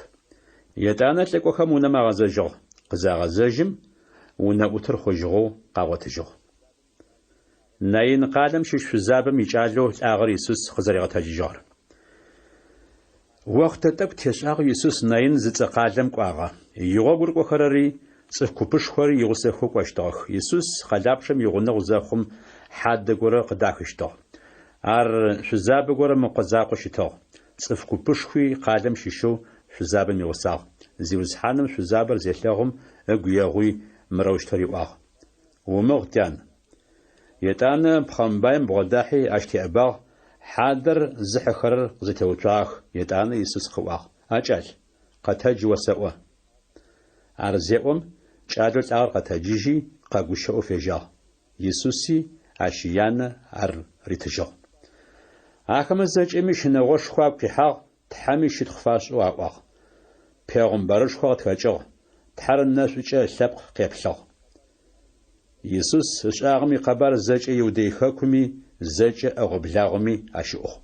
Етӏанэ лӏыкӏохэм унэм агъэзэжьыгъ. Къызагъэзэжьым, унэӏутыр хъужьыгъэу къагъотыжьыгъ. Наин къалэм щыщ шъузабэм икӏалэу лӏагъэр Исус къызэригъэтэджыжьыгъэр. Охътэ тӏэкӏу тешӏагъэу Исус Наин зыцӏэ къалэм кӏуагъэ. Игъогу рыкӏохэрэри, цӏыф купышхори игъусэхэу кӏощтыгъэх. Исус къэлапчъэм игъунэгъу зэхъум, хьадэ горэ къыдахыщтыгъ. Ар шъузабэ горэм ыкъо закъоу щытыгъ. Цӏыф купышхуи къалэм щыщэу шъузабэм игъусагъ. Зиусхьаным шъузабэр зелъэгъум, ыгу егъуи, мырэущтэу риӏуагъ, Умыгъ, тян. Етӏанэ пхъэмбаим бгъодахьи ащ теӏэбагъ, хьадэр зыхьыхэрэр къызэтеуцуагъэх. Етӏанэ Исус къыӏуагъ, А кӏал, къэтэдж осэӏо. Ар зеӏом, кӏалэу лӏагъэр къэтэджыжьи, къэгущыӏэу фежьагъ. Исуси ащ янэ ар ритыжьыгъ. Ахэмэ зэкӏэми щынэгъошхо агу къихьагъ, Тхьэми щытхъу фашӏэу аӏуагъ. Пегъымбарышхо къытхэкӏыгъ, Тхьэр нэшӏукӏэ ылъэпкъ къеплъыгъ. Исус ышӏагъэм икъэбар зэкӏэ Иудей хэкуми, зэкӏэ ӏэгъо-благъоми ащыӏугъ.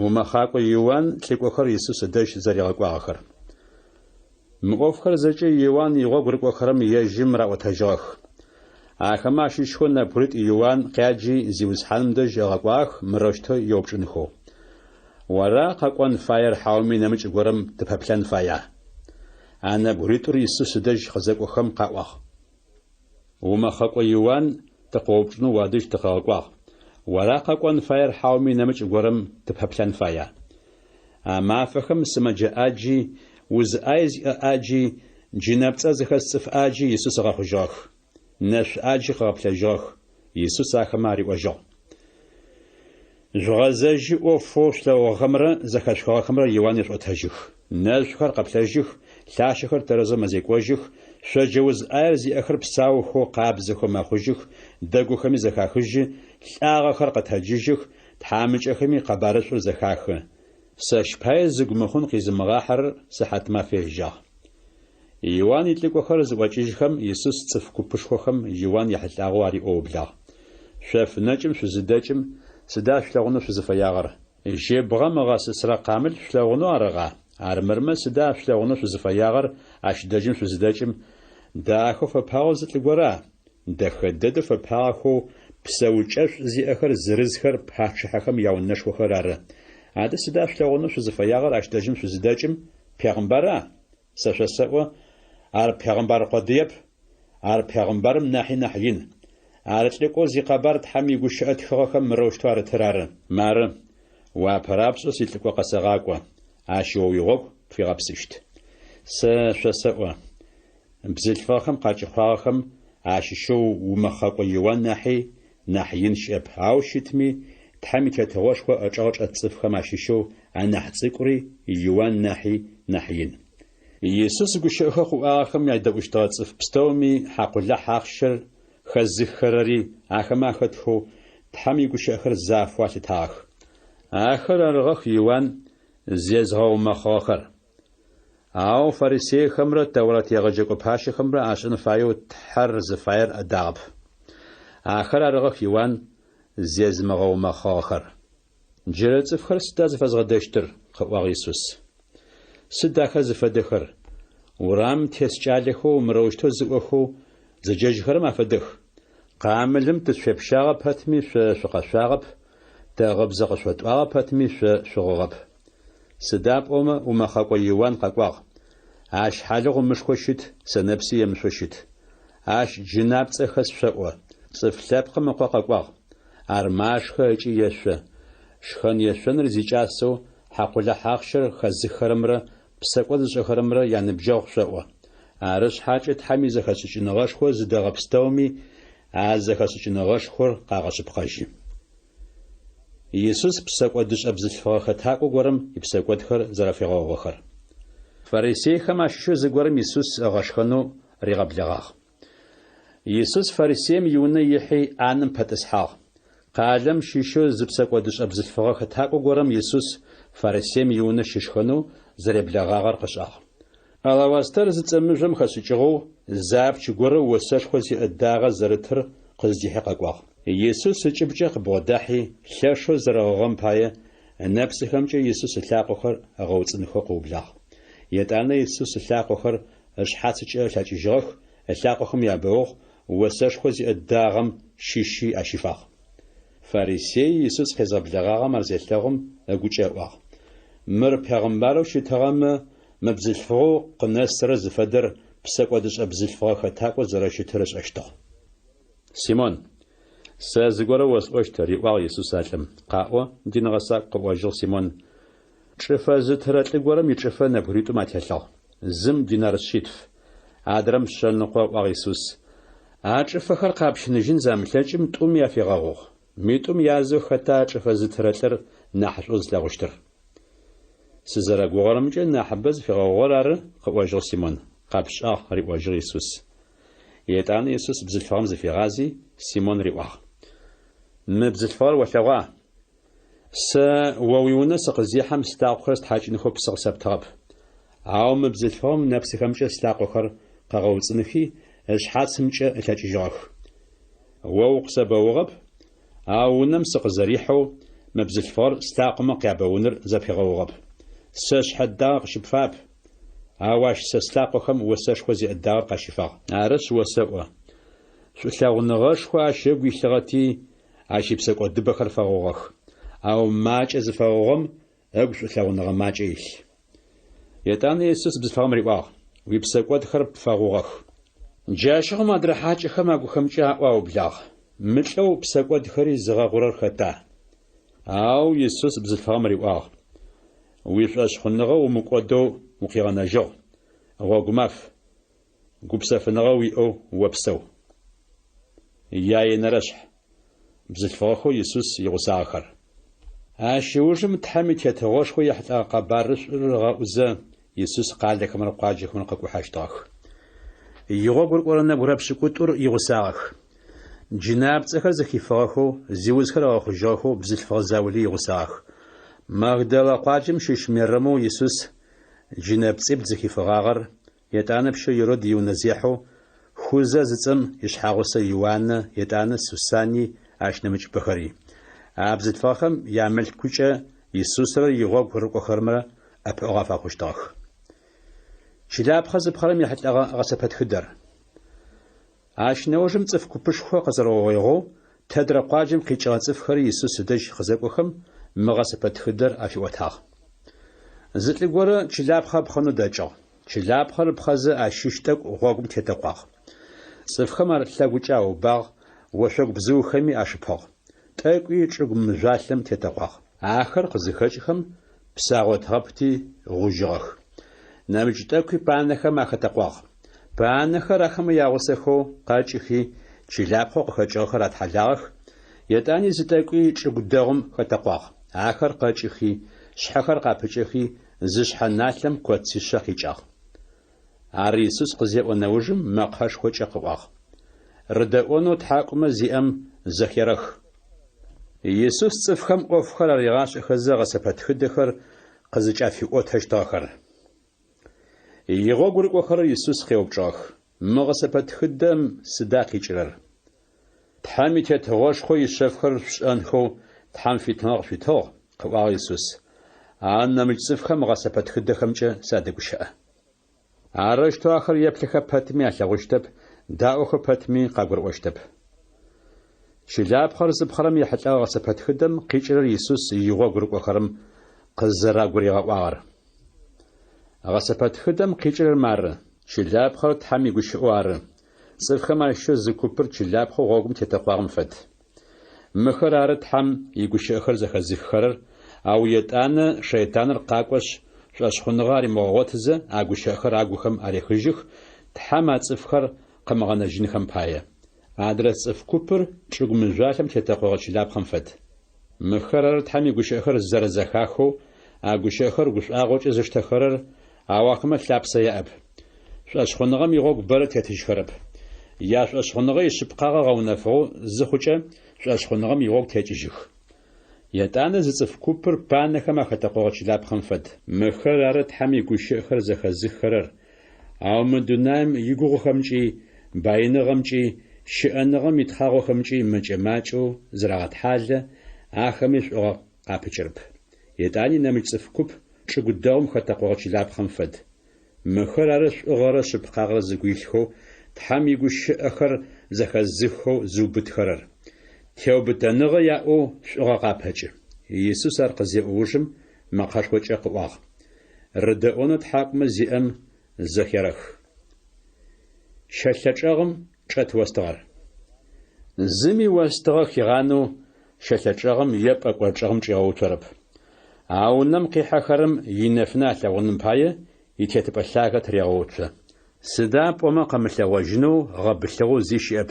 Умэхъакӏо Иуан лӏыкӏохэр Исус ыдэжь зэригъэкӏуагъэхэр. Мы ӏофхэр зэкӏэ Иуан игъогу рыкӏохэрэм ежьым раӏотэжьыгъэх. Ахэмэ ащыщхэу нэбгыритӏу Иуан къяджи Зиусхьаным дэжь ыгъэкӏуагъэх мырэущтэу еупчӏынхэу, Ора къэкӏон фаер хьауми нэмыкӏ горэм тыпэплъэн фая? А нэбгыритӏур Исус ыдэжь къызэкӏохэм къаӏуагъ. Умэхъэкӏо Иуан тыкъыоупчӏынэу уадэжь тыкъыгъэкӏуагъ. Ора къэкӏон фаер хьауми нэмыкӏ горэм тыпэплъэн фая? А мафэхэм сымэджэ ӏаджи, уз ӏай зиӏэ ӏаджи, джынэпцӏэ зыхэс цӏыф ӏаджи Исус ыгъэхъужьыгъэх. Нэшъу ӏаджи къыгъэплъэжьыгъэх. Исус ахэмэ ариӏожьыгъ. Жъугъэзэжьи ӏофэу шъулъэгъугъэхэмрэ зэхэшъухыгъэхэмрэ Иуан ешъуӏотэжьых. Нэшъухэр къэплъэжьых, лъащэхэр тэрэзэу мэзекӏожьых, шъоджэ уз ӏаер зиӏэхэр псаухэу, къабзэхэу мэхъужьых, дэгухэми зэхахыжьы, лӏагъэхэр къэтэджыжьых, тхьамыкӏэхэми къэбарышӏур зэхахы. Сэщ пае зыгу мыхъун къизымыгъахьэрэр сыхьатмафэ ежьагъ. Иуан илӏыкӏохэр зыӏокӏыжьхэм, Исус цӏыф купышхохэм Иуан ехьылӏагъэу ариӏоу ыублагъ. Шъоф нэкӏым шъузыдэкӏым, сыда шъулъэгъунэу шъузыфэягъэр? Жьыбгъэм ыгъэсысрэ къамыл шъулъэгъунэу арыгъа? Армырмэ, сыда шъулъэгъунэу шъузыфэягъэр ащ дэжьым шъузыдэкӏым? Дахэу фэпагъэу зы лӏы гора? Дэхэ дэдэу фэпагъэхэу псэукӏэшӏу зиӏэхэр зырызхэр пачъыхьэхэм яунэшхохэр ары. Адэ сыда шъулъэгъунэу шъузыфэягъэр ащ дэжьым шъузыдэкӏым, пегъымбара? Сэ шъосэӏо, ар пегъымбар къодыеп, ар пегъымбарым нахьи нахь ин. Ар лӏыкӏоу зикъэбар Тхьэм игущыӏэ тхыгъэхэм мырэущтэу арытыр ары. Мары, о апэрапшӏэу силӏыкӏо къэсэгъакӏо, ащ о уигъогу пфигъэпсыщт. Сэ шъосэӏо, бзылъфыгъэхэм къакӏэхъуагъэхэм ащыщэу умэхъэкӏо Иуан нахьи нахь ин щыӏэп, ау щытми, Тхьэм и Тетыгъошхо ычӏэгъ чӏэт цӏыфхэм ащыщэу анахь цӏыкӏури Иуан нахьи нахь ин. Исус гущыӏэхэу къыӏуагъэхэм ядэӏущтыгъэ цӏыф пстэуми хьакъулахь ахъщэр хэзыххэрэри ахэмэ ахэтхэу Тхьэм игущыӏэхэр зафэу алъытагъэх. Ахэр арыгъэх Иуан зезгъэумэхъыгъэхэр. Ау фарисейхэмрэ Тэурат егъэджэкӏо пащэхэмрэ ашӏэн фаеу Тхьэр зыфаер адагъэп. Ахэр арыгъэх Иуан зезымыгъэумэхъыгъэхэр. Джырэ цӏыфхэр сыда зыфэзгъэдэщтыр? къыӏуагъ Исус. Сыд ахэр зыфэдэхэр? Урамым тес кӏалэхэу мырэущтэу зыӏохэу зэджэжьыхэрэм афэдэх. Къамылым тышъуепщагъэ пэтми шъо шъукъэшъуагъэп, тэ гъыбзэ къышъотӏуагъэ пэтми шъо шъугъыгъэп. Сыда пӏомэ умэхъэкӏо Иуан къэкӏуагъ. Ащ хьалыгъу ымышхэу щыт, сэнэпси емышъоу щыт. Ащ джынапцӏэ хэс шъоӏо. Цӏыф Лъэпкъым Ыкъо къэкӏуагъ. Ар машхэ ыкӏи ешъо. Шхэн-ешъоныр зикӏасэу хьакъулахь ахъщэр хэзыххэрэмрэ псэкӏод зышӏэхэрэмрэ яныбджэгъу шъоӏо. Ары шъхьакӏэ Тхьэм изэхэшӏыкӏыныгъэшхо зыдэгъэ пстэуми а зэхэшӏыкӏыныгъэшхор къагъэшъыпкъэжьы. Исус псэкӏодышӏэ бзылъфыгъэ хэтакӏо горэм ипсэкӏодхэр зэрэфигъэгъугъэхэр. Фарисейхэм ащыщэу зыгорэм Исус ыгъэшхэнэу ригъэблэгъагъ. Исус фарисеим иунэ ихьи ӏанэм пэтӏысхьагъ. Къалэм щыщэу зы псэкӏодышӏэ бзылъфыгъэ хэтакӏо горэм Исус фарисеим иунэ щышхэнэу зэреблэгъагъэр къышӏагъ. Алавастэр зыцӏэ мыжъом хэшӏыкӏыгъэу зы апч горэ осэшхо зиӏэ дагъэ зэрытыр къыздихьи къэкӏуагъ. Исус ыкӏыбкӏэ къыбгъодахьи, лъэшэу зэрэгъыгъэм пае, ынэпсыхэмкӏэ Исус ылъакъохэр ыгъэуцӏынхэу къыублагъ. Етӏанэ Исус ылъакъохэр ышъхьацыкӏэ ылъэкӏыжьыгъэх, ылъакъохэм ябэугъ, осэшхо зиӏэ дагъэм щыщи ащифагъ. Фарисей Исус къезгъэблэгъагъэм ар зелъэгъум, ыгукӏэ ыӏуагъ, Мыр пегъымбарэу щытыгъэмэ, мы бзылъфыгъэу къынэсырэр зыфэдэр псэкӏодышӏэ бзылъфыгъэ хэтакӏоу зэрэщытыр ышӏэщтыгъ. Симон, сэ зыгорэ осӏощт, риӏуагъ Исус а лӏым. Къаӏо, дин гъэсакӏу, къыӏожьыгъ Симон. Чӏыфэ зытырэ лӏы горэм ичӏыфэ нэбгыритӏум ателъыгъ. Зым динар шъитф, адрэм шъэныкъо, ыӏуагъ Исус. А чӏыфэхэр къапщыныжьын замылъэкӏым тӏуми афигъэгъугъ. Митӏум язэу хэта чӏыфэ зытырэ лӏыр нахьышӏоу зылъэгъущтыр? Сызэрэгугъэрэмкӏэ, нахьыбэ зыфигъэгъугъэр ары, къыӏожьыгъ Симон. Къэпшӏагъ, риӏожьыгъ Исус. Етӏанэ Исус бзылъфыгъэм зыфигъази, Симон риӏуагъ, Мы бзылъфыгъэр олъэгъуа? Сэ о уиунэ сыкъызехьэм слъакъохэр стхьакӏынхэу псы къысэптыгъэп. Ау мы бзылъфыгъэм ынэпсыхэмкӏэ слъакъохэр къыгъэуцӏынхи, ышъхьацымкӏэ ылъэкӏыжьыгъэх. О укъысэбэугъэп, ау унэм сыкъызэрихьэу мы бзылъфыгъэр слъакъомэ къябэуныр зэпигъэугъэп. Сэ сшъхьэ дагъэ къыщыпфап, ау ащ сэ слъакъохэм осэшхо зиӏэ дагъэр къащифагъ. Арышъ, осэӏо, шӏулъэгъуныгъэшхо ащ ыгу илъыгъэти, ащ ипсэкӏодыбэхэр фэгъугъэх. Ау макӏэ зыфэгъугъэм ыгу шӏулъэгъуныгъэ макӏэ илъ. Етӏанэ Исус бзылъфыгъэм риӏуагъ, Уипсэкӏодхэр пфэгъугъэх. Джащыгъум адрэ хьакӏэхэм агухэмкӏэ аӏоу аублагъ, Мы лӏэу псэкӏодхэри зыгъэгъурэр хэта? Ау Исус бзылъфыгъэм риӏуагъ, Уишӏошъхъуныгъэ умыкӏодэу укъигъэнэжьыгъ. Гъогумаф, гупсэфыныгъэ уиӏэу опсэу. Яенэрэшъхь. Бзылъфыгъэхэу Исус игъусагъэхэр. Ащ ыужым Тхьэм и Тетыгъошхо ехьылӏэгъэ къэбарышӏур ыгъэӏузэ, Исус къалэхэмрэ къуаджэхэмрэ къыкӏухьэщтыгъэх. Игъогу рыкӏорэ нэбгырэ пшӏыкӏутӏур игъусагъэх. Джынапцӏэхэр зыхифыгъэхэу, зиузхэр ыгъэхъужьыгъэхэу бзылъфыгъэ заули игъусагъэх. Магдалэ къуаджэм щыщ Мерэмэу Исус джынэпцӏибл зыхифыгъагъэр, етӏанэ пщэу Ирод иунэзехьэу Хузэ зыцӏэм ишъхьагъусэ Иуаннэ, етӏанэ Сусанни, ащ нэмыкӏыбэхэри. А бзылъфыгъэхэм ямылъкукӏэ Исусрэ игъогу рыкӏохэрэмрэ ӏэпыӏэгъу афэхъущтыгъэх. Чылапхъэ зыпхъэрэм ехьылӏэгъэ гъэсэпэтхыдэр. Ащ нэужым цӏыф купышхо къэзэрэугъоигъэу, тэдрэ къуаджэм къикӏыгъэ цӏыфхэри Исус ыдэжь къызэкӏохэм, мы гъэсэпэтхыдэр афиӏотагъ. Зы лӏы горэ чылапхъэ ыпхъэнэу дэкӏыгъ. Чылапхъэр ыпхъэзэ ащ щыщ тӏэкӏу гъогум тетэкъуагъ. Цӏыфхэм ар лъэгукӏэ аубагъ, ошъогу бзыухэми ашыпыгъ. Тӏэкӏуи чӏыгу мыжъуалъэм тетэкъуагъ. Ахэр къызыхэкӏхэм, псы агъотыгъэпти, гъужьыгъэх. Нэмыкӏ тӏэкӏуи панэхэм ахэтэкъуагъ. Панэхэр ахэмэ ягъусэхэу къэкӏыхи, чылапхъэу къыхэкӏыгъэхэр атхьалагъэх, етӏани зы тӏэкӏуи чӏыгу дэгъум хэтэкъуагъ. Ахэр къэкӏыхи, шъхьэхэр къапыкӏэхи, зы шъхьэ налъэм коцишъэ къикӏагъ. Ар Исус къызеӏо нэужым мэкъэшхокӏэ къыӏуагъ. Рыдэӏонэу тхьакӏумэ зиӏэм зэхерэх. Исус цӏыфхэм ӏофхэр аригъашӏэхэзэ гъэсэпэтхыдэхэр къызыкӏафиӏотэщтыгъэхэр. Игъогу рыкӏохэрэр Исус къеупчӏыгъэх, Мы гъэсэпэтхыдэм сыда къикӏырэр? Тхьэм и Тетыгъошхо ишъэфхэр шъушӏэнхэу Тхьэм фитыныгъэ къышъуитыгъ, къыӏуагъ Исус. Ау нэмыкӏ цӏыфхэм гъэсэпэтхыдэхэмкӏэ садэгущыӏэ. Арэущтэу ахэр еплъыхэ пэтми алъэгъущтэп, даӏохэ пэтми къагурыӏощтэп. Чылапхъэр зыпхъэрэм ехьылӏэгъэ гъэсэпэтхыдэм къикӏырэр Исус игъогу рыкӏохэрэм къызэрагуригъэӏуагъэр. Гъэсэпэтхыдэм къикӏырэр мары, чылапхъэр Тхьэм игущыӏэу ары. Цӏыфхэм ащыщэу зы купыр чылапхъэу гъогум тетэкъуагъэм фэд. Мыхэр ары Тхьэм игущыӏэхэр зэхэзыххэрэр, ау етӏанэ шэйтаныр къакӏошъ, шӏошъхъуныгъэ аримыгъэгъотызэ, а гущыӏэхэр агухэм арехыжьых, Тхьэм а цӏыфхэр къымыгъэнэжьынхэм пае. Адрэ цӏыф купыр чӏыгу мыжъуалъэм тетэкъогъэ чылапхъэм фэд. Мыхэр ары Тхьэм игущыӏэхэр зэрэзэхахэу, а гущыӏэхэр гушӏуагъокӏэ зыштэхэрэр, ау ахэмэ лъапсэ яӏэп. Шӏошъхъуныгъэм игъогу бэрэ тетыжьхэрэп. Яшӏошъхъуныгъэ ишъыпкъагъэ гъэунэфыгъэу зыхъукӏэ, шӏошъхъуныгъэм игъогу текӏыжьых. Етӏанэ зы цӏыф купыр панэхэм ахэтэкъогъэ чылапхъэм фэд. Мыхэр ары Тхьэм игущыӏэхэр зэхэзыххэрэр, ау мы дунаим игугъухэмкӏи, баиныгъэмкӏи, щыӏэныгъэм итхъагъохэмкӏи мэкӏэ-макӏэу зырагъэтхьалэ, ахэми шӏугъэ къапыкӏырэп. Етӏани нэмыкӏ цӏыф куп чӏыгу дэгъум хэтэкъогъэ чылапхъэм фэд. Мыхэр ары шӏугъэрэ шъыпкъагъэрэ зыгу илъхэу, Тхьэм игущыӏэхэр зэхэзыххэу зыубытхэрэр. Теубытэныгъэ яӏэу шӏугъэ къапэкӏы. Исус ар къызеӏо ужым мэкъэшхокӏэ къыӏуагъ, Рыдэӏонэу тхьакӏумэ зиӏэм зэхерэх. Щэлъэ чӏэгъым чӏэт остыгъэр. Зыми остыгъэ хигъанэу щэлъэ чӏэгъым е пӏэкӏор чӏэгъым чӏигъэуцорэп. А унэм къихьэхэрэм инэфынэ алъэгъуным пае итетыпӏэ лъагэ тырегъэуцо. Сыда пӏомэ къэмылъэгъожьынэу гъэбылъыгъэу зи щыӏэп.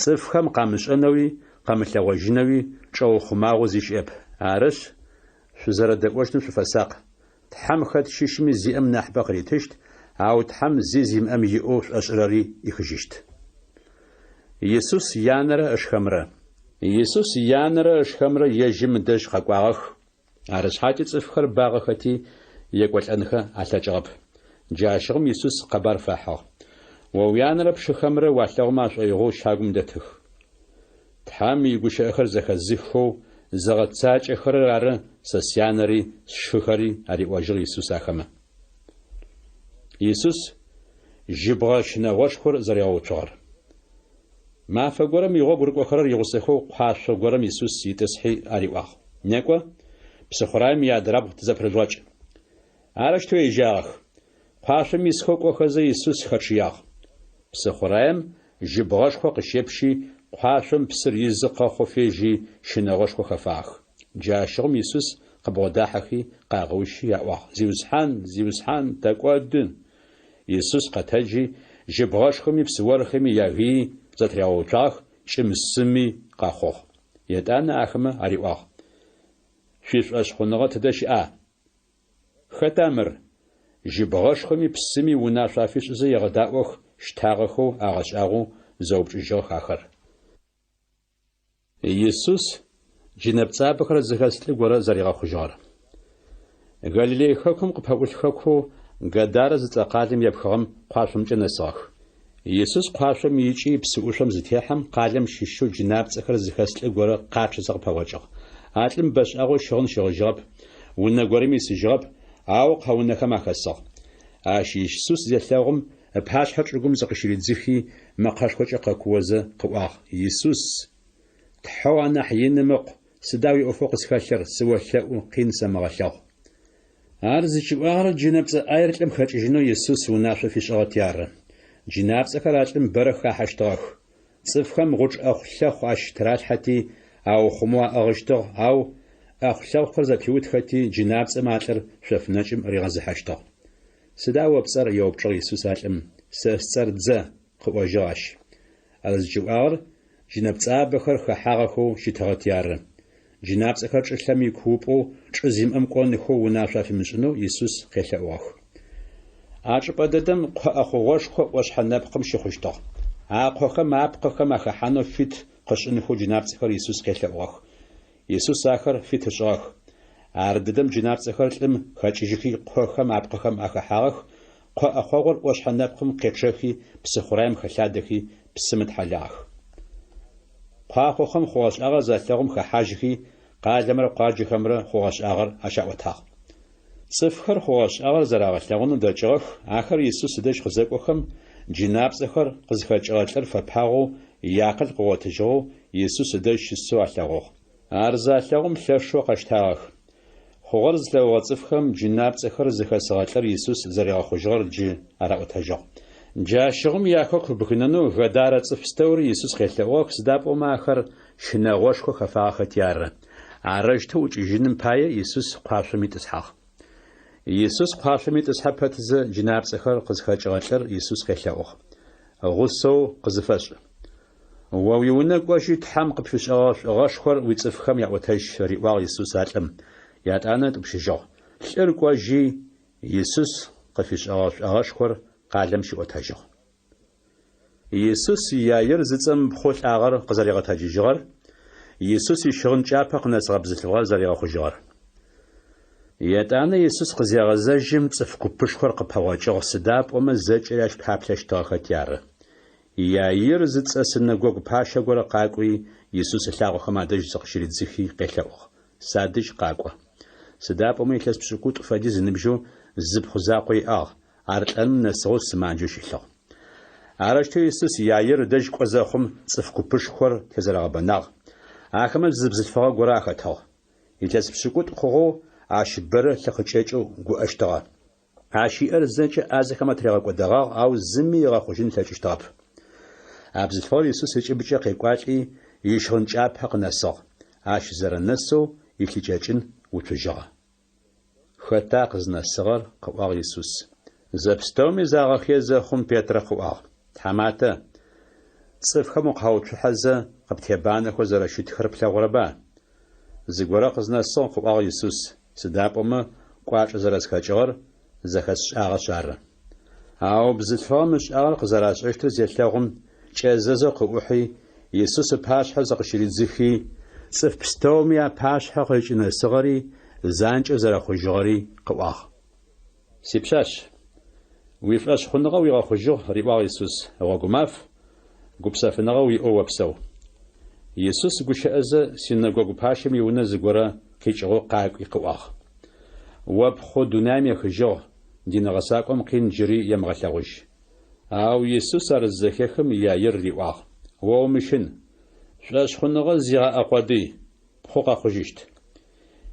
Цӏыфхэм къамышӏэнэуи къэмылъэгъожьынэуи чӏэухъумагъэу зи щыӏэп. Арышъ, шъузэрэдэӏощтым шъуфэсакъ. Тхьэм хэт щыщми зиӏэм нахьыбэ къыритыщт, ау Тхьэм зи зимыӏэм иӏэу шӏошӏырэри ӏихыжьыщт. Исус янэрэ ышхэмрэ. Исус янэрэ ышхэмрэ ежьым ыдэжь къэкӏуагъэх, арышъхьакӏэ цӏыфхэр багъэхэти, екӏолӏэнхэ алъэкӏыгъэп. Джащыгъум Исус къэбар фахьыгъ. О уянэрэ пшыхэмрэ уалъэгъумэ ашӏоигъоу щагум дэтых. Тхьэм игущыӏэхэр зэхэзыххэу зыгъэцакӏэхэрэр ары сэ сянэри сшыхэри, ариӏожьыгъ Исус ахэмэ. Исус жьыбгъэ щынэгъошхор зэригъэуцугъэр. Мафэ горэм игъогу рыкӏохэрэр игъусэхэу къуашъо горэм Исус итӏысхьи ариӏуагъ, Некӏо, псыхъураем иадрабгъу тызэпырыжъугъэкӏ. Арэущтэу ежьагъэх. Къуашъом исхэу кӏохэзэ Исус хэчъыягъ. Псыхъураем жьыбгъэшхо къыщепщи, къуашъом псыр изы къэхъоу фежьи, щынэгъошхо хэфагъэх. Джащыгъум Исус къыбгъодахьэхи, къагъэущи аӏуагъ, Зиусхьан, Зиусхьан, тэкӏоды! Исус къэтэджи, жьыбгъэшхоми псыорхэми ягыий зэтыригъэуцуагъэх, кӏым-сыми къэхъугъ. Етӏанэ ахэмэ ариӏуагъ, Шъуишӏошъхъуныгъэ тыдэ щыӏа? Хэта мыр? Жьыбгъэшхоми псыми унашъо афишӏызэ егъэдаӏох, щтагъэхэу, агъэшӏагъоу зэупчӏыжьыгъэх ахэр. Исус джынэпцӏабэхэр зыхэс лӏы горэ зэригъэхъужьыгъэр. Галилей хэкум къыпэӏулъ хэкоу Гадарэ зыцӏэ къалэм епхыгъэм къуашъомкӏэ нэсыгъэх. Исус къуашъом икӏи псыӏушъом зытехьэм, къалэм щыщэу джынапцӏэхэр зыхэс лӏы горэ къачъэзэ къыпэгъокӏыгъ. А лӏым бэшӏагъэу щыгъын щыгъыжьыгъэп, унэ горэми исыжьыгъэп, ау къэунэхэм ахэсыгъ. Ащ Исус зелъэгъум, ыпашъхьэ чӏыгум зыкъыщыридзыхи, мэкъэшхокӏэ къэкуозэ къыӏуагъ, Исус, Тхьэу анахь иным Ыкъу! Сыда уиӏофэу къысхэлъыр, сыолъэӏу, къин сэмыгъэлъэгъу. Ар зыкӏиӏуагъэр джынэпцӏэ ӏаер лӏым хэкӏыжьынэу Исус унашъо фишӏыгъэти ары. Джынапцӏэхэр а лӏым бэрэ хахьэщтыгъэх. Цӏыфхэм гъучӏ ӏэхъу-лъэхъу ащ тыралъхьэти, аухъумэу аӏыгъыщтыгъ, ау ӏэхъу-лъэхъухэр зэпиутхэти, джынапцӏэмэ а лӏыр шъоф нэкӏым ригъэзыхьэщтыгъ. Сыда о пцӏэр? еупчӏыгъ Исус а лӏым. Сэ сцӏэр Дзэ, къыӏожьыгъ ащ. Ар зыкӏиӏуагъэр джынэпцӏабэхэр хэхьагъэхэу щытыгъэти ары. Джынапцӏэхэр чӏылъэм икуупӏэу чӏы зимыӏэм кӏонхэу унашъо афимышӏынэу Исус къелъэӏугъэх. А чӏыпӏэ дэдэм къо ӏэхъогъошхо ӏошъхьэ нэпкъым щыхъущтыгъ. А къохэм апкъыхэм ахэхьанэу фит къышӏынхэу джынапцӏэхэр Исус къелъэӏугъэх. Исус ахэр фит ышӏыгъэх. Ардэдэм джынапцӏэхэр лӏым хэкӏыжьыхи къохэм апкъыхэм ахэхьагъэх, къо ӏэхъогъур ӏошъхьэ нэпкъым къечъэхи псыхъураем хэлъадэхи псым ытхьэлагъэх. Куахъохэм хъугъэ-шӏагъэр залъэгъум хэхьажьхи, къалэмрэ къуаджэхэмрэ хъугъэ-шӏагъэр ащаӏотагъ. Цӏыфхэр хъугъэ-шӏагъэр зэрагъэлъэгъунэу дэкӏыгъэх, ахэр Исус ыдэжь къызэкӏохэм, джынапцӏэхэр къызхэкӏыгъэ лӏыр фэпагъэу, иакъыл къыгъотыжьыгъэу Исус ыдэжь щысэу алъэгъугъ. Ар залъэгъум лъэшэу къэщтагъэх. Хъугъэр зылъэгъугъэ цӏыфхэм джынапцӏэхэр зыхэсыгъэ лӏыр Исус зэригъэхъужьыгъэр джы араӏотэжьыгъ. Джащыгъум яхэку ыбгынэнэу Гадарэ цӏыф пстэури Исус къелъэӏугъэх, сыда пӏомэ ахэр щынэгъошхо хэфагъэхэти ары. Арэущтэу ӏукӏыжьыным пае Исус къуашъом итӏысхьагъ. Исус къуашъом итӏысхьэ пэтзэ джынапцӏэхэр къызхэкӏыгъэ лӏыр Исус къелъэӏугъ. Гъусэу къызыфэшӏ. О уиунэ кӏожьи, Тхьэм къыпфишӏэгъэ шӏугъэшхор уицӏыфхэм яӏотэжь, риӏуагъ Исус а лӏым. Етӏанэ ытӏупщыжьыгъ. Лӏыр кӏожьи, Исус къыфишӏэгъэ шӏугъэшхор къалэм щиӏотэжьыгъ. Исус Иаир зыцӏэм ыпхъу лӏагъэр къызэригъэтэджыжьыгъэр, Исус ищыгъын кӏапэ къынэсыгъэ бзылъфыгъэр зэригъэхъужьыгъэр. Етӏанэ Исус къызегъэзэжьым, цӏыф купышхор къыпэгъокӏыгъ, сыда пӏомэ зэкӏэри ащ паплъэщтыгъэхэти ары. Иаир зыцӏэ синэгогу пащэ горэ къакӏуи, Исус ылъакъохэм адэжь зыкъыщыридзыхи къелъэӏугъ, Садэжь къакӏо. Сыда пӏомэ илъэс пшӏыкӏутӏу фэдиз ыныбжьэу зы пхъу закъо иӏагъ, ар лӏэным нэсыгъэу сымаджэу щылъыгъ. Арэущтэу Исус Иаир ыдэжь кӏо зэхъум, цӏыф купышхор тезэрэгъэбэнагъ. Ахэмэ зы бзылъфыгъэ горэ ахэтыгъ. Илъэс пшӏыкӏутӏу хъугъэу ащ бэрэ лъыкъыкӏэкӏэу гуӏэщтыгъэ. Ащ иӏэр зэкӏэ ӏазэхэм атыригъэкӏодэгъагъ, ау зыми ыгъэхъужьын ылъэкӏыщтыгъэп. А бзылъфыгъэр Исус ыкӏыбыкӏэ къекӏуалӏи, ищыгъын кӏапэ къынэсыгъ. Ащ зэрэнэсэу илъыкӏэкӏын уцужьыгъэ. Хэта къызнэсыгъэр? къыӏуагъ Исус. Зэпстэуми загъэхые зэхъум, Петрэ къыӏуагъ, Тхьаматэ, цӏыфхэм укъауцухьэзэ, къыптебанэхэу зэрэщытхэр плъэгъурэба? Зыгорэ къызнэсыгъ, къыӏуагъ Исус, сыда пӏомэ кӏуачӏэ зэрэсхэкӏыгъэр зэхэсшӏагъэшъ ары. Ау бзылъфыгъэм ышӏагъэр къызэрашӏэщтыр зелъэгъум, кӏэзэзэу къыӏухьи, Исус ыпашъхьэ зыкъыщыридзыхи, цӏыф пстэуми апашъхьэ къызкӏынэсыгъэри, занкӏэу зэрэхъужьыгъэри къыӏуагъ. Сипшъашъ, уишӏошъхъуныгъэ уигъэхъужьыгъ, риӏуагъ Исус, гъогумаф, гупсэфыныгъэ уиӏэу опсэу. Исус гущыӏэзэ, синэгогу пащэм иунэ зыгорэ къикӏыгъэу къакӏуи къыӏуагъ. О пхъу дунаим ехыжьыгъ, дин гъэсакӏом къин джыри емыгъэлъэгъужь. Ау Исус ар зызэхехым Иаир риӏуагъ, О умыщын, шӏошъхъуныгъэ зигъаӏэ къодый, ппхъу къэхъужьыщт.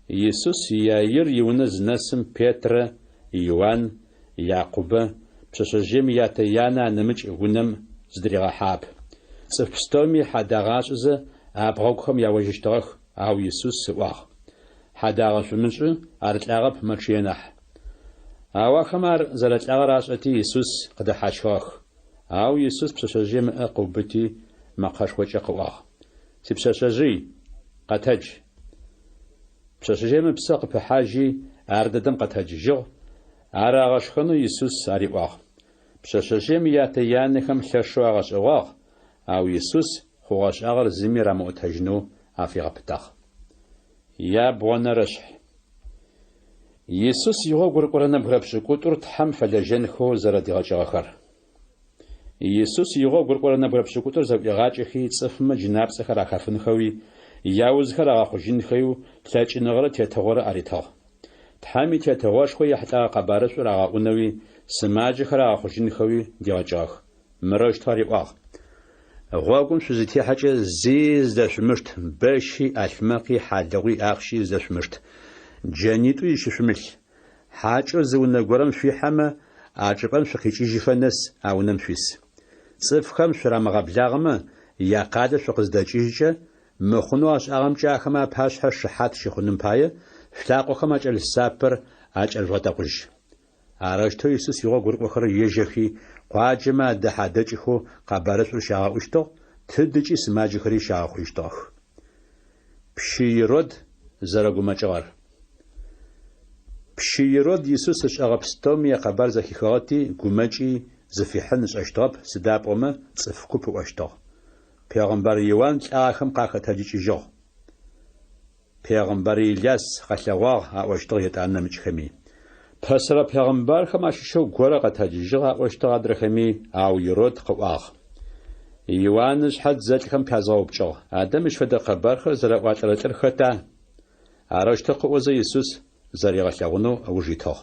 Исус Иаир иунэ зынэсым Петрэ, Иуан, Якъубэ, пшъэшъэжъыем ятэ-янэ анэмыкӏ унэм зыдыригъэхьагъэп. Цӏыф пстэуми хьадагъэ ашӏызэ, абгъэгухэм яожьыщтыгъэх, ау Исус ыӏуагъ, Хьадагъэ шъумышӏы, ар лӏагъэп, мэчъые нахь. Ау ахэмэ ар зэрэлӏагъэр ашӏэти, Исус къыдэхьащхыгъэх. Ау Исус пшъэшъэжъыем ыӏэ къыубыти, мэкъэшхокӏэ къыӏуагъ, Сипшъэшъэжъый, къэтэдж! Пшъэшъэжъыем ыпсэ къыпыхьажьи, ардэдэм къэтэджыжьыгъ, ар агъэшхэнэу Исус ариӏуагъ. Пшъэшъэжъыем ятэ-янэхэм лъэшэу агъэшӏэгъуагъ, ау Исус хъугъэ-шӏагъэр зыми рамыӏотэжьынэу афигъэпытагъ. Ябгъонэрэшъхь. Исус игъогу рыкӏорэ нэбгырэ пшӏыкӏутӏур Тхьэм фэлэжьэнхэу зэрэдигъэкӏыгъэхэр. Исус игъогу рыкӏорэ нэбгырэ пшӏыкӏутӏур зэӏуигъакӏэхи, цӏыфмэ джынапцӏэхэр ахафынхэуи, яузхэр агъэхъужьынхэуи лъэкӏыныгъэрэ тетыгъорэ аритыгъ. Тхьэм и Тетыгъошхо ехьылӏэгъэ къэбарышӏур агъэӏунэуи, сымаджэхэр агъэхъужьынхэуи дигъэкӏыгъэх. Мырэущтэу ариӏуагъ. Гъогум шъузытехьэкӏэ зи зыдэшъумышт, бэщи, ӏалъмэкъи, хьалыгъуи, ахъщи зыдэшъумышт. Джэнитӏуи зыщышъумылъ. Хьакӏэу зы унэ горэм шъуихьэмэ, а чӏыпӏэм шъукъикӏыжьыфэ нэс а унэм шъуис. Цӏыфхэм шъурамыгъэблагъэмэ, якъалэ шъукъызыдэкӏыжькӏэ, мыхъунэу ашӏагъэмкӏэ ахэмэ апашъхьэ шыхьат щыхъуным пае, шъулъакъохэм акӏэлъ сапэр акӏэрыжъугъэтэкъужь. Арэущтэу Исус игъогу рыкӏохэрэр ежьэхи, къуаджэмэ адэхьэ-адэкӏыхэу къэбарышӏур щагъэӏущтыгъ, тыдыкӏи сымаджэхэри щагъэхъужьыщтыгъэх. Пщы Ирод зэрэгумэкӏыгъэр. Пщы Ирод Исус ышӏэгъэ пстэуми якъэбар зэхихыгъэти, гумэкӏи, зыфихьын ышӏэщтыгъэп, сыда пӏомэ цӏыф куп ыӏощтыгъ. Пегъымбар Иуан лӏагъэхэм къахэтэджыкӏыжьыгъ. Пегъымбар Иляс къэлъэгъуагъ, аӏощтыгъ етӏанэ нэмыкӏхэми. Пэсэрэ пегъымбархэм ащыщэу горэ къэтэджыжьыгъ, аӏощтыгъ адрэхэми, ау Ирод къыӏуагъ. Иуан ышъхьэ дзэлӏхэм пязгъэупкӏыгъ. Адэ мыщ фэдэ къэбархэр зэраӏуалӏэрэ лӏыр хэта? Арэущтэу къыӏозэ Исус зэригъэлъэгъунэу ыуж итыгъ.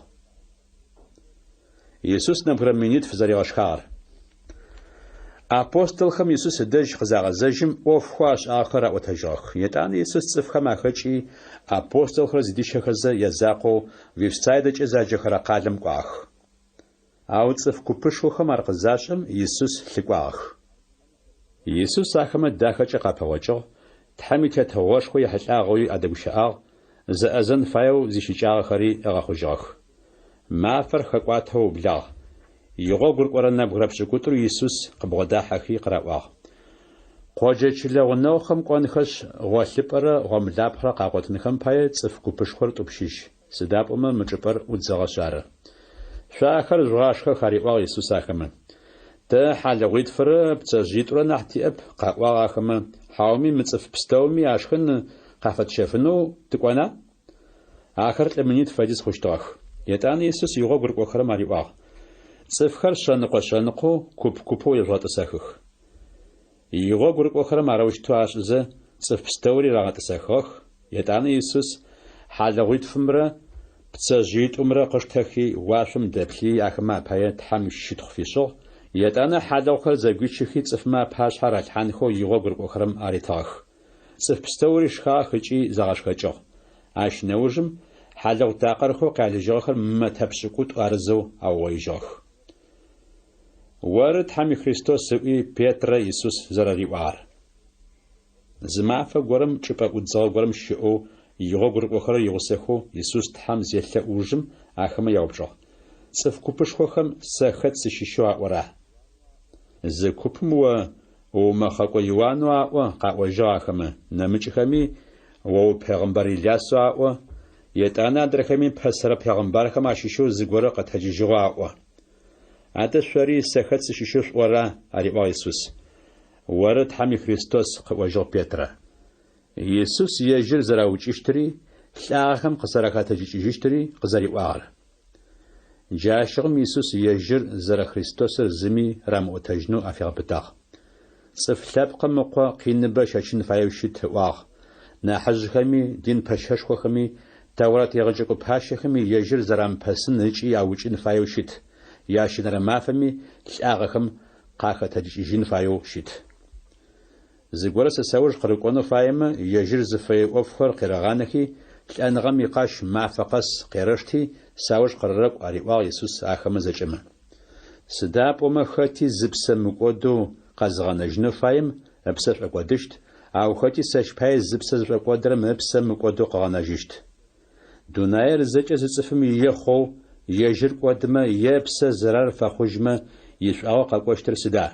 Исус нэбгырэ минитф зэригъэшхагъэр. Апостолхэм Исус ыдэжь къызагъэзэжьым, ӏофхэу ашӏагъэхэр раӏотэжьыгъэх. Етӏанэ Исус цӏыфхэм ахэкӏи, апостолхэр зыдищэхэзэ, язакъоу Вифсайдэкӏэ заджэхэрэ къалэм кӏуагъэх. Ау цӏыф купышхохэм ар къызашӏэм, Исус лъыкӏуагъэх. Исус ахэмэ дахэкӏэ къапэгъокӏыгъ, Тхьэм и Тетыгъошхо ехьылӏагъэуи адэгущыӏагъ, зэӏэзэн фаеу зищыкӏагъэхэри ыгъэхъужьыгъэх. Мафэр хэкӏуатэу ыублагъ. Игъогу рыкӏорэ нэбгырэ пшӏыкӏутӏур Исус къыбгъодахьэхи къыраӏуагъ. Къоджэ чылэ гъунэгъухэм кӏонхэшъ, гъолъыпӏэрэ гъомылапхъэрэ къагъотынхэм пае цӏыф купышхор тӏупщыжь, сыда пӏомэ мы чӏыпӏэр ӏудзыгъэшъ ары. Шъо ахэр жъугъашхэх, ариӏуагъ Исус ахэмэ. Тэ хьалыгъуитфырэ пцэжъыитӏурэ нахь тиӏэп, къаӏуагъ ахэмэ, хьауми мы цӏыф пстэуми ашхын къафэтщэфынэу тыкӏона? Ахэр лӏы минитф фэдиз хъущтыгъэх. Етӏанэ Исус игъогу рыкӏохэрэм ариӏуагъ, Цӏыфхэр шъэныкъо-шъэныкъоу, куп-купэу ежъугъэтӏысэхых. Игъогу рыкӏохэрэм арэущтэу ашӏызэ, цӏыф пстэури рагъэтӏысэхыгъэх. Етӏанэ Исус хьалыгъуитфымрэ пцэжъыитӏумрэ къыштэхи, уашъом дэплъыий ахэмэ апае Тхьэм щытхъу фишӏыгъ, етӏанэ хьалыгъухэр зэгуичыхи цӏыфмэ апашъхьэ ралъхьанхэу игъогу рыкӏохэрэм аритыгъэх. Цӏыф пстэури шхагъэх ыкӏи загъэшхэкӏыгъ. Ащ нэужым хьалыгъу такъырхэу къялыжьыгъэхэр мэтэ пшӏыкӏутӏу арызэу аугъоижьыгъэх. Оры Тхьэм и Христос ыӏуи Петрэ Исус зэрэриӏуагъэр. Зы мафэ горэм чӏыпӏэ ӏудзыгъэ горэм щыӏэу игъогу рыкӏохэрэр игъусэхэу Исус Тхьэм зелъэӏу ужым ахэмэ яупчӏыгъ, Цӏыф купышхохэм сэ хэт сыщыщэу аӏора? Зы купым о уумэхъэкӏо Иуанэу аӏо, къаӏожьыгъ ахэмэ, нэмыкӏхэми о упегъымбар Илясэу аӏо, етӏанэ адрэхэми пэсэрэ пегъымбархэм ащыщэу зыгорэ къэтэджыжьыгъэу аӏо. Адэ шъори сэ хэт сыщыщэу шъуӏора? ариӏуагъ Исус. Оры Тхьэм и Христос, къыӏожьыгъ Петрэ. Исус ежьыр зэраукӏыщтыри, лӏагъэхэм къызэрахэтэджыкӏыжьыщтыри къызэриӏуагъэр. Джащыгъум Исус ежьыр зэрэ Христосыр зыми рамыӏотэжьынэу афигъэпытагъ. Цӏыф Лъэпкъым Ыкъо къиныбэ ыщэчын фаеу щыт, ыӏуагъ. Нахьыжъхэми, дин пэщэшхохэми, Тэурат егъэджэкӏо пащэхэми ежьыр зэрамыпэсын ыкӏи аукӏын фаеу щыт, ящэнэрэ мафэми лӏагъэхэм къахэтэджыкӏыжьын фаеу щыт. Зыгорэ сэ сауж къырыкӏонэу фаемэ, ежьыр зыфэе ӏофхэр къерэгъанэхи, лӏэныгъэм икъащ мафэ къэс къерэшти, сауж къырэрэкӏу, ариӏуагъ Исус ахэмэ зэкӏэмэ. Сыда пӏомэ хэти зыпсэ мыкӏодэу къэзыгъэнэжьынэу фаем ыпсэ шӏокӏодыщт, ау хэти сэщ пае зыпсэ зышӏокӏодырэм ыпсэ мыкӏодэу къыгъэнэжьыщт. Дунаир зэкӏэ зы цӏыфым ие хъоу, ежьыр кӏодымэ е ыпсэ зэрар фэхъужьмэ, ишӏуагъэу къэкӏощтыр сыда?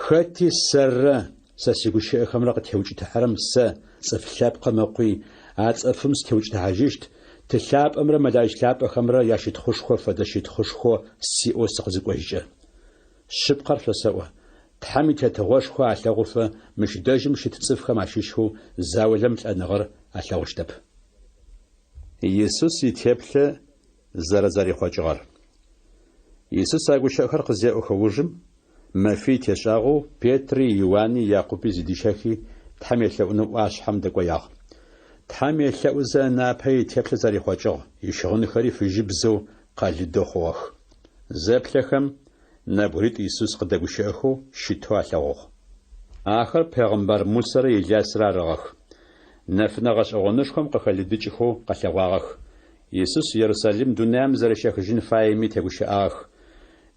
Хэти сэррэ сэ сигущыӏэхэмрэ къытеукӏытыхьэрэм сэ, Цӏыф Лъэпкъым Ыкъуи, а цӏыфым сытеукӏытыхьажьыщт, Ты лъапӏэмрэ мэлаӏич лъапӏэхэмрэ ящытхъушхо фэдэ щытхъушхо сиӏэу сыкъызыкӏожькӏэ. Шъыпкъэр шъосэӏо, Тхьэм и Тетыгъошхо алъэгъуфэ мыщ дэжьым щыт цӏыфхэм ащыщхэу заулэм лӏэныгъэр алъэгъущтэп. Исус итеплъэ зэрэзэрихъокӏыгъэр. Исус а гущыӏэхэр къызеӏохэ ужым, мэфий тешӏагъэу, Петри, Иуани, Якъуби зыдищэхи, Тхьэм елъэӏунэу ӏуашъхьэм дэкӏоягъ. Тхьэм елъэӏузэ ынапэ итеплъэ зэрихъокӏыгъ, ищыгъынхэри фыжьыбзэу къэлыдэу хъугъэх. Зэплъэхэм, нэбгыритӏу Исус къыдэгущыӏэхэу щытэу алъэгъугъ. Ахэр пегъымбар Мусэрэ Илясрэ арыгъэх. Нэфынэ гъэшӏэгъонышхом къыхэлыдыкӏыхэу къэлъэгъуагъэх. Исус Ерусалим дунаем зэрэщехыжьын фаеми тегущыӏагъэх.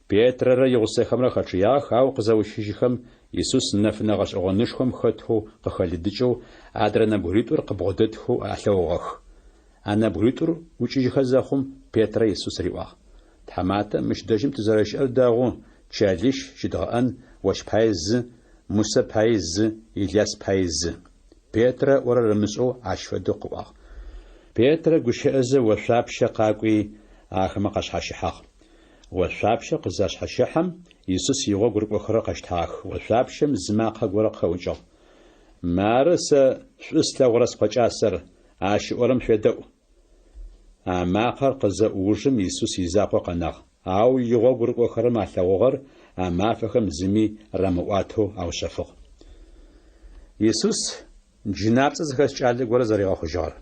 Петрэрэ игъусэхэмрэ хэчъыягъэх, ау къызэущыжьыхэм, Исус нэфынэ гъэшӏэгъонышхом хэтэу къыхэлыдыкӏэу, адрэ нэбгыритӏур къыбгъодэтхэу алъэгъугъэх. А нэбгыритӏур ӏукӏыжьыхэ зэхъум, Петрэ Исус риӏуагъ, Тхьаматэ, мыщ дэжьым тызэрэщыӏэр дэгъу, чэлищ щыдгъэӏэн, ощ пае зы, Мусэ паий зы, Иляс паий зы. Петрэ ыӏорэр ымышӏэу ащ фэдэу къыӏуагъ. Петрэ гущыӏэзэ ошъуапщэ къакӏуи, ахэмэ къашъхьащыхьагъ. Ошъуапщэр къызашъхьэщэхьэм, Исус игъогу рыкӏохэрэр къэщтагъэх. Ошъуапщэм зы макъэ горэ къыхэӏукӏыгъ. Мары сэ шӏу слъэгъурэ Скъо кӏасэр, ащ ыӏорэм шъуедэӏу. А макъэр къызэӏу ужым Исус изакъоу къэнагъ. Ау игъогу рыкӏохэрэм алъэгъугъэр а мафэхэм зыми рамыӏуатэу аушъэфыгъ. Исус джынапцӏэ зыхэс кӏалэ горэ зэригъэхъужьыгъэр.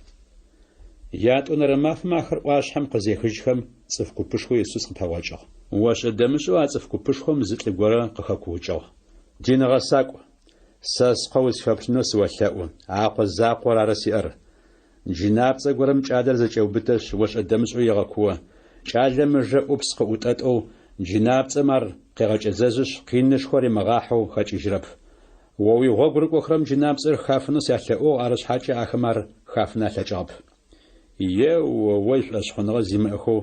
Ятӏонэрэ мафэм ахэр ӏуашъхьэм къызехыжьхэм, цӏыф купышхо Исус къыпэгъокӏыгъ. Ошӏэ-дэмышӏэу а цӏыф купышхом зы лӏы горэ къыхэкуукӏыгъ, Дин гъэсакӏу, сэ скъо усфеплъынэу сыолъэӏу, а къо закъор ары сиӏэр. Джынапцӏэ горэм кӏалэр зэкӏеубытэшъ, ошӏэ-дэмышӏэу егъэкуо. Кӏалэм ыжэ ӏупс къыӏутӏэтӏэу, джынапцӏэм ар къегъэкӏэзэзышъ, къинышхо римыгъахьэу хэкӏыжьрэп. О уигъогу рыкӏохэрэм джынапцӏэр хафынэу сялъэӏугъ, арышъхьакӏэ ахэм ар хафын алъэкӏыгъэп. Е-о-ой, шӏошъхъуныгъэ зимыӏэхэу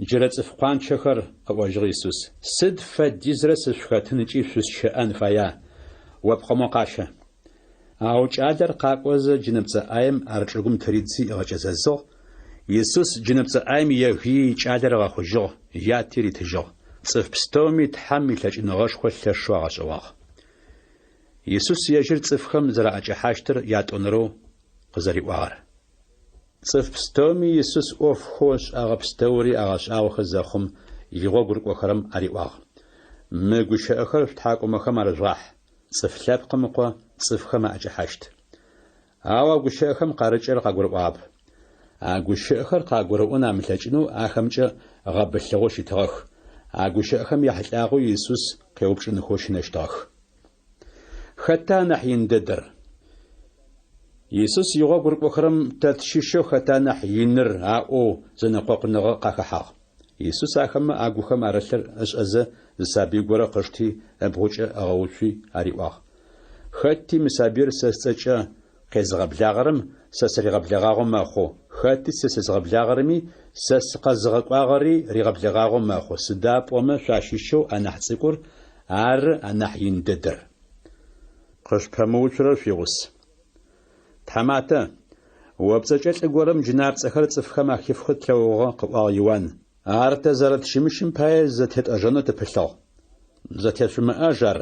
джырэ цӏыф къуанчэхэр, къыӏожьыгъ Исус, сыд фэдизрэ сышъухэтын ыкӏи шъусщэӏэн фая? О пкъо мо къащэ. Ау кӏалэр къакӏозэ джынэпцӏэ ӏаем ар чӏыгум тыридзи ыгъэкӏэзэзыгъ, Исус джынэпцӏэ ӏаем егыий кӏалэр ыгъэхъужьыгъ, яти ритыжьыгъ. Цӏыф пстэуми Тхьэм илъэкӏыныгъэшхо лъэшэу агъэшӏэгъуагъ. Исус ежьыр цӏыфхэм зэраӏэкӏэхьащтыр ятӏонэрэу къызэриӏуагъэр. Цӏыф пстэуми Исус ӏофхэу ышӏагъэ пстэури агъэшӏагъохэ зэхъум, игъогу рыкӏохэрэм ариӏуагъ, Мы гущыӏэхэр шъутхьакӏумэхэм арыжъугъахь, Цӏыф Лъэпкъым Ыкъо цӏыфхэм аӏэкӏэхьащт. Ау а гущыӏэхэм къарыкӏырэр къагурыӏуагъэп. А гущыӏэхэр къагурыӏон амылъэкӏынэу ахэмкӏэ гъэбылъыгъэу щытыгъэх, а гущыӏэхэм яхьылӏагъэу Исус къеупчӏынхэу щынэщтыгъэх. Хэта анахь ин дэдэр? Исус игъогу рыкӏохэрэм тэ тщыщэу хэта нахь иныр аӏоу зэнэкъокъуныгъэ къахэхьагъ. Исус ахэмэ агухэм арылъыр ышӏэзэ, зы сабый горэ къышти, ыбгъукӏэ ыгъэуцуи ариӏуагъ, Хэти мы сабыир сэ сцӏэкӏэ къезыгъэблагъэрэм сэ сыригъэблэгъагъэу мэхъу, хэти сэ сезыгъэблагъэрэми сэ сыкъэзыгъэкӏуагъэри ригъэблэгъагъэу мэхъу, сыда пӏомэ шъуащыщэу анахь цӏыкӏур ары анахь ин дэдэр. Къышъупэмыуцурэр шъуигъус. Тхьаматэ, о пцӏэкӏэ лӏы горэм джынапцӏэхэр цӏыфхэм ахифхэу тлъэгъугъэ, къыӏуагъ Иуан. Ар тэ зэрэтщымыщым пае зэтетӏэжэнэу тыпылъыгъ. Зэтешъумыӏаж ар,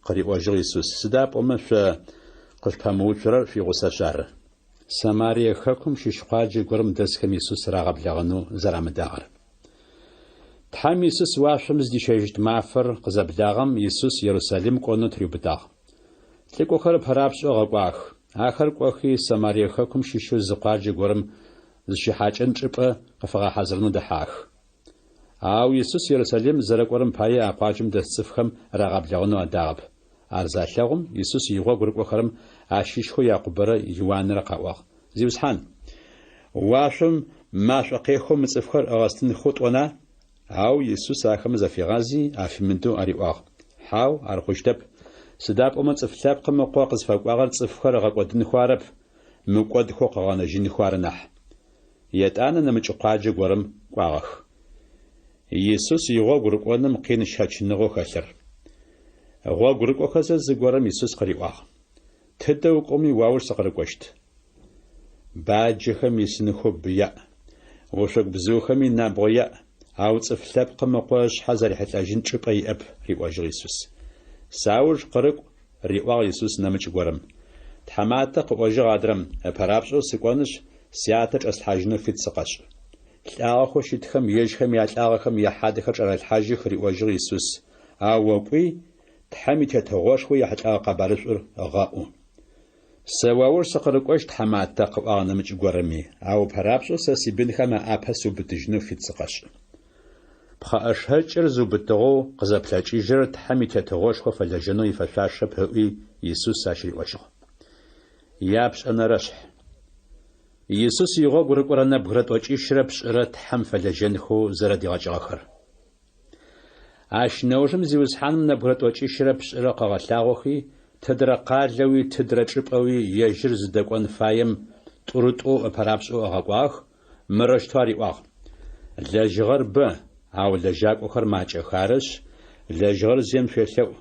къыриӏожьыгъ Исус, сыда пӏомэ шъо къышъупэмыуцурэр шъуигъусэшъ ары. Самарие хэкум щыщ къуаджэ горэм дэсхэм Исус рагъэблэгъэнэу зэрамыдагъэр. Тхьэм Исус уашъом зыдищэжьыщт мафэр къызэблагъэм, Исус Ерусалим кӏонэу тыриубытагъ. Лӏыкӏохэр ыпэрапшӏэу ыгъэкӏуагъэх. Ахэр кӏохи, Самарие хэкум щыщэу зы къуаджэ горэм зыщихьакӏэн чӏыпӏэ къыфагъэхьазырынэу дэхьагъэх. Ау Исус Ерусалим зэрэкӏорэм пае а къуаджэм дэс цӏыфхэм рагъэблэгъэнэу адагъэп. Ар залъэгъум, Исус игъогу рыкӏохэрэм ащыщхэу Якъубэрэ Иуанрэ къаӏуагъ, Зиусхьан, уашъом машӏо къехэу мы цӏыфхэр ыгъэстынхэу тӏона? Ау Исус ахэмэ зафигъази, афимыдэу ариӏуагъ, Хьау, ар хъущтэп, сыда пӏомэ Цӏыф Лъэпкъым Ыкъо къызфэкӏуагъэр цӏыфхэр ыгъэкӏодынхэу арэп, мыкӏодхэу къыгъэнэжьынхэу ары нахь. Етӏанэ нэмыкӏ къуаджэ горэм кӏуагъэх. Исус игъогу рыкӏоным къин щэчыныгъэу хэлъыр. Гъогу рыкӏохэзэ зыгорэм Исус къыриӏуагъ, Тыдэ укӏоми уауж сыкъырыкӏощт. Баджэхэм исынхэу бы яӏ, ошъогу бзыухэми набгъо яӏ, ау Цӏыф Лъэпкъым Ыкъо ышъхьэ зэрихьылӏэжьын чӏыпӏэ иӏэп, риӏожьыгъ Исус. Сауж къырыкӏу, риӏуагъ Исус нэмыкӏ горэм. Тхьаматэ, къыӏожьыгъ адрэм, ыпэрапшӏэу сыкӏонышъ, сятэ чӏэслъхьажьынэу фит сыкъэшӏ. Лӏагъэхэу щытхэм ежьхэм ялӏагъэхэм яхьадэхэр чӏарэлъхьажьых, риӏожьыгъ Исус, ау о кӏуи, Тхьэм и Тетыгъошхо ехьылӏэгъэ къэбарышӏур гъэӏу. Сэ уауж сыкъырыкӏощт, тхьаматэ, къыӏуагъ нэмыкӏ горэми, ау ыпэрапшӏэу сэ сибынхэм аӏапэ сыубытыжьынэу фит сыкъэшӏ. Пхъэӏэшэкӏыр зыубытыгъэу къызэплъэкӏыжьырэр Тхьэм и Тетыгъошхо фэлэжьэнэу ифэшъуашэп, ыӏуи Исус ащ риӏожьыгъ. Япшӏэнэрэшъхь. Исус игъогу рыкӏорэ нэбгырэ тӏокӏищрэ пшӏырэ Тхьэм фэлэжьэнхэу зэрэдигъэкӏыгъэхэр. Ащ нэужым Зиусхьаным нэбгырэ тӏокӏищрэ пшӏырэ къыгъэлъагъохи, тыдрэ къалэуи тыдрэ чӏыпӏэуи ежьыр зыдэкӏон фаем тӏурытӏоу ыпэрапшӏэу ыгъэкӏуагъэх, мырэущтэу ариӏуагъ, Лэжьыгъэр бэ, ау лэжьакӏохэр макӏэх, арышъ, лэжьыгъэр зием шъуелъэӏу,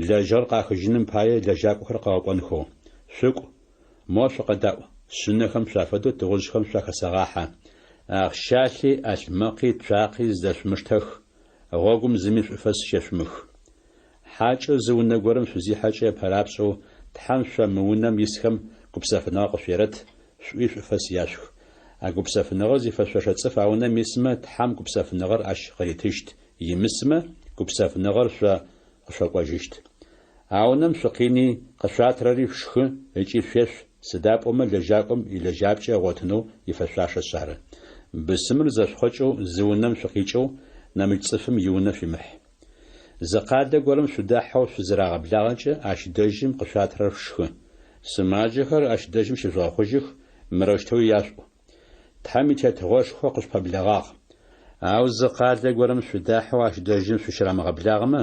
лэжьыгъэр къахыжьыным пае лэжьакӏохэр къыгъэкӏонхэу. Шъукӏу, мо шъукъэдаӏу, шъынэхэм шъуафэдэу тыгъужъхэм шъуахэсэгъахьэ. Ахъщалъи, ӏалъмэкъи, цуакъи зыдэшъумыштэх, гъогум зыми шӏуфэс щешъумых. Хьакӏэу зы унэ горэм шъузихьэкӏэ ыпэрапшӏэу Тхьэм шъо мы унэм исхэм гупсэфыныгъэ къышъуерэт, шъуӏуи шӏуфэс яшъух. А гупсэфыныгъэр зифэшъошэ цӏыф а унэм исмэ, Тхьэм гупсэфыныгъэр ащ къыритыщт, имысмэ, гупсэфыныгъэр шъо къышъокӏожьыщт. А унэм шъукъини, къышъуатырэри шъушхы ыкӏи шъуешъу, сыда пӏомэ лэжьакӏом илэжьапкӏэ ыгъотынэу ифэшъуашэшъ ары. Бысымыр зэшъухъокӏэу зы унэм шъукъикӏэу нэмыкӏ цӏыфым иунэ шъуимыхь. Зы къалэ горэм шъудахьэу шъузырагъэблагъэкӏэ, ащ дэжьым къышъуатырэр шъушхы. Сымаджэхэр ащ дэжьым щыжъугъэхъужьых, мырэущтэуи яшъуӏу. Тхьэм и Тетыгъошхо къышъупэблэгъагъ. Ау зы къалэ горэм шъудахьэу ащ дэжьым шъущырамыгъэблагъэмэ,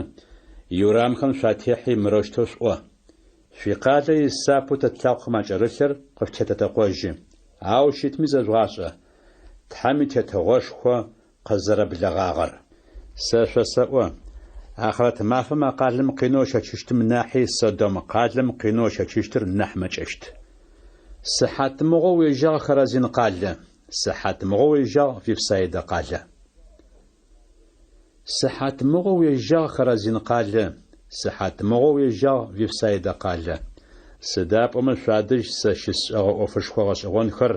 иурамхэм шъуатехьи мырэущтэу шъуӏо, Шъуикъалэ исапэу тэ тлъакъохэм акӏэрылъыр къышъутетэтэкъожьы. Ау щытми зэжъугъашӏэ, Тхьэм и Тетыгъошхо къызэрэблэгъагъэр. Сэ шъосэӏо, ахърэт мафэм а къалэм къинэу ыщэчыщтым нахьи Содом къалэм къинэу ыщэчыщтыр нахь мэкӏэщт. Сыхьатмыгъо уежьагъ Хоразин къалэ, сыхьатмыгъо уежьагъ Вифсаидэ къалэ. Сыхьатмыгъо уежьагъ Хоразин къалэ, сыхьатмыгъо уежьагъ Вифсаидэ къалэ. Сыда пӏомэ шъуадэжь сэ щысшӏэгъэ ӏофышхо гъэшӏэгъонхэр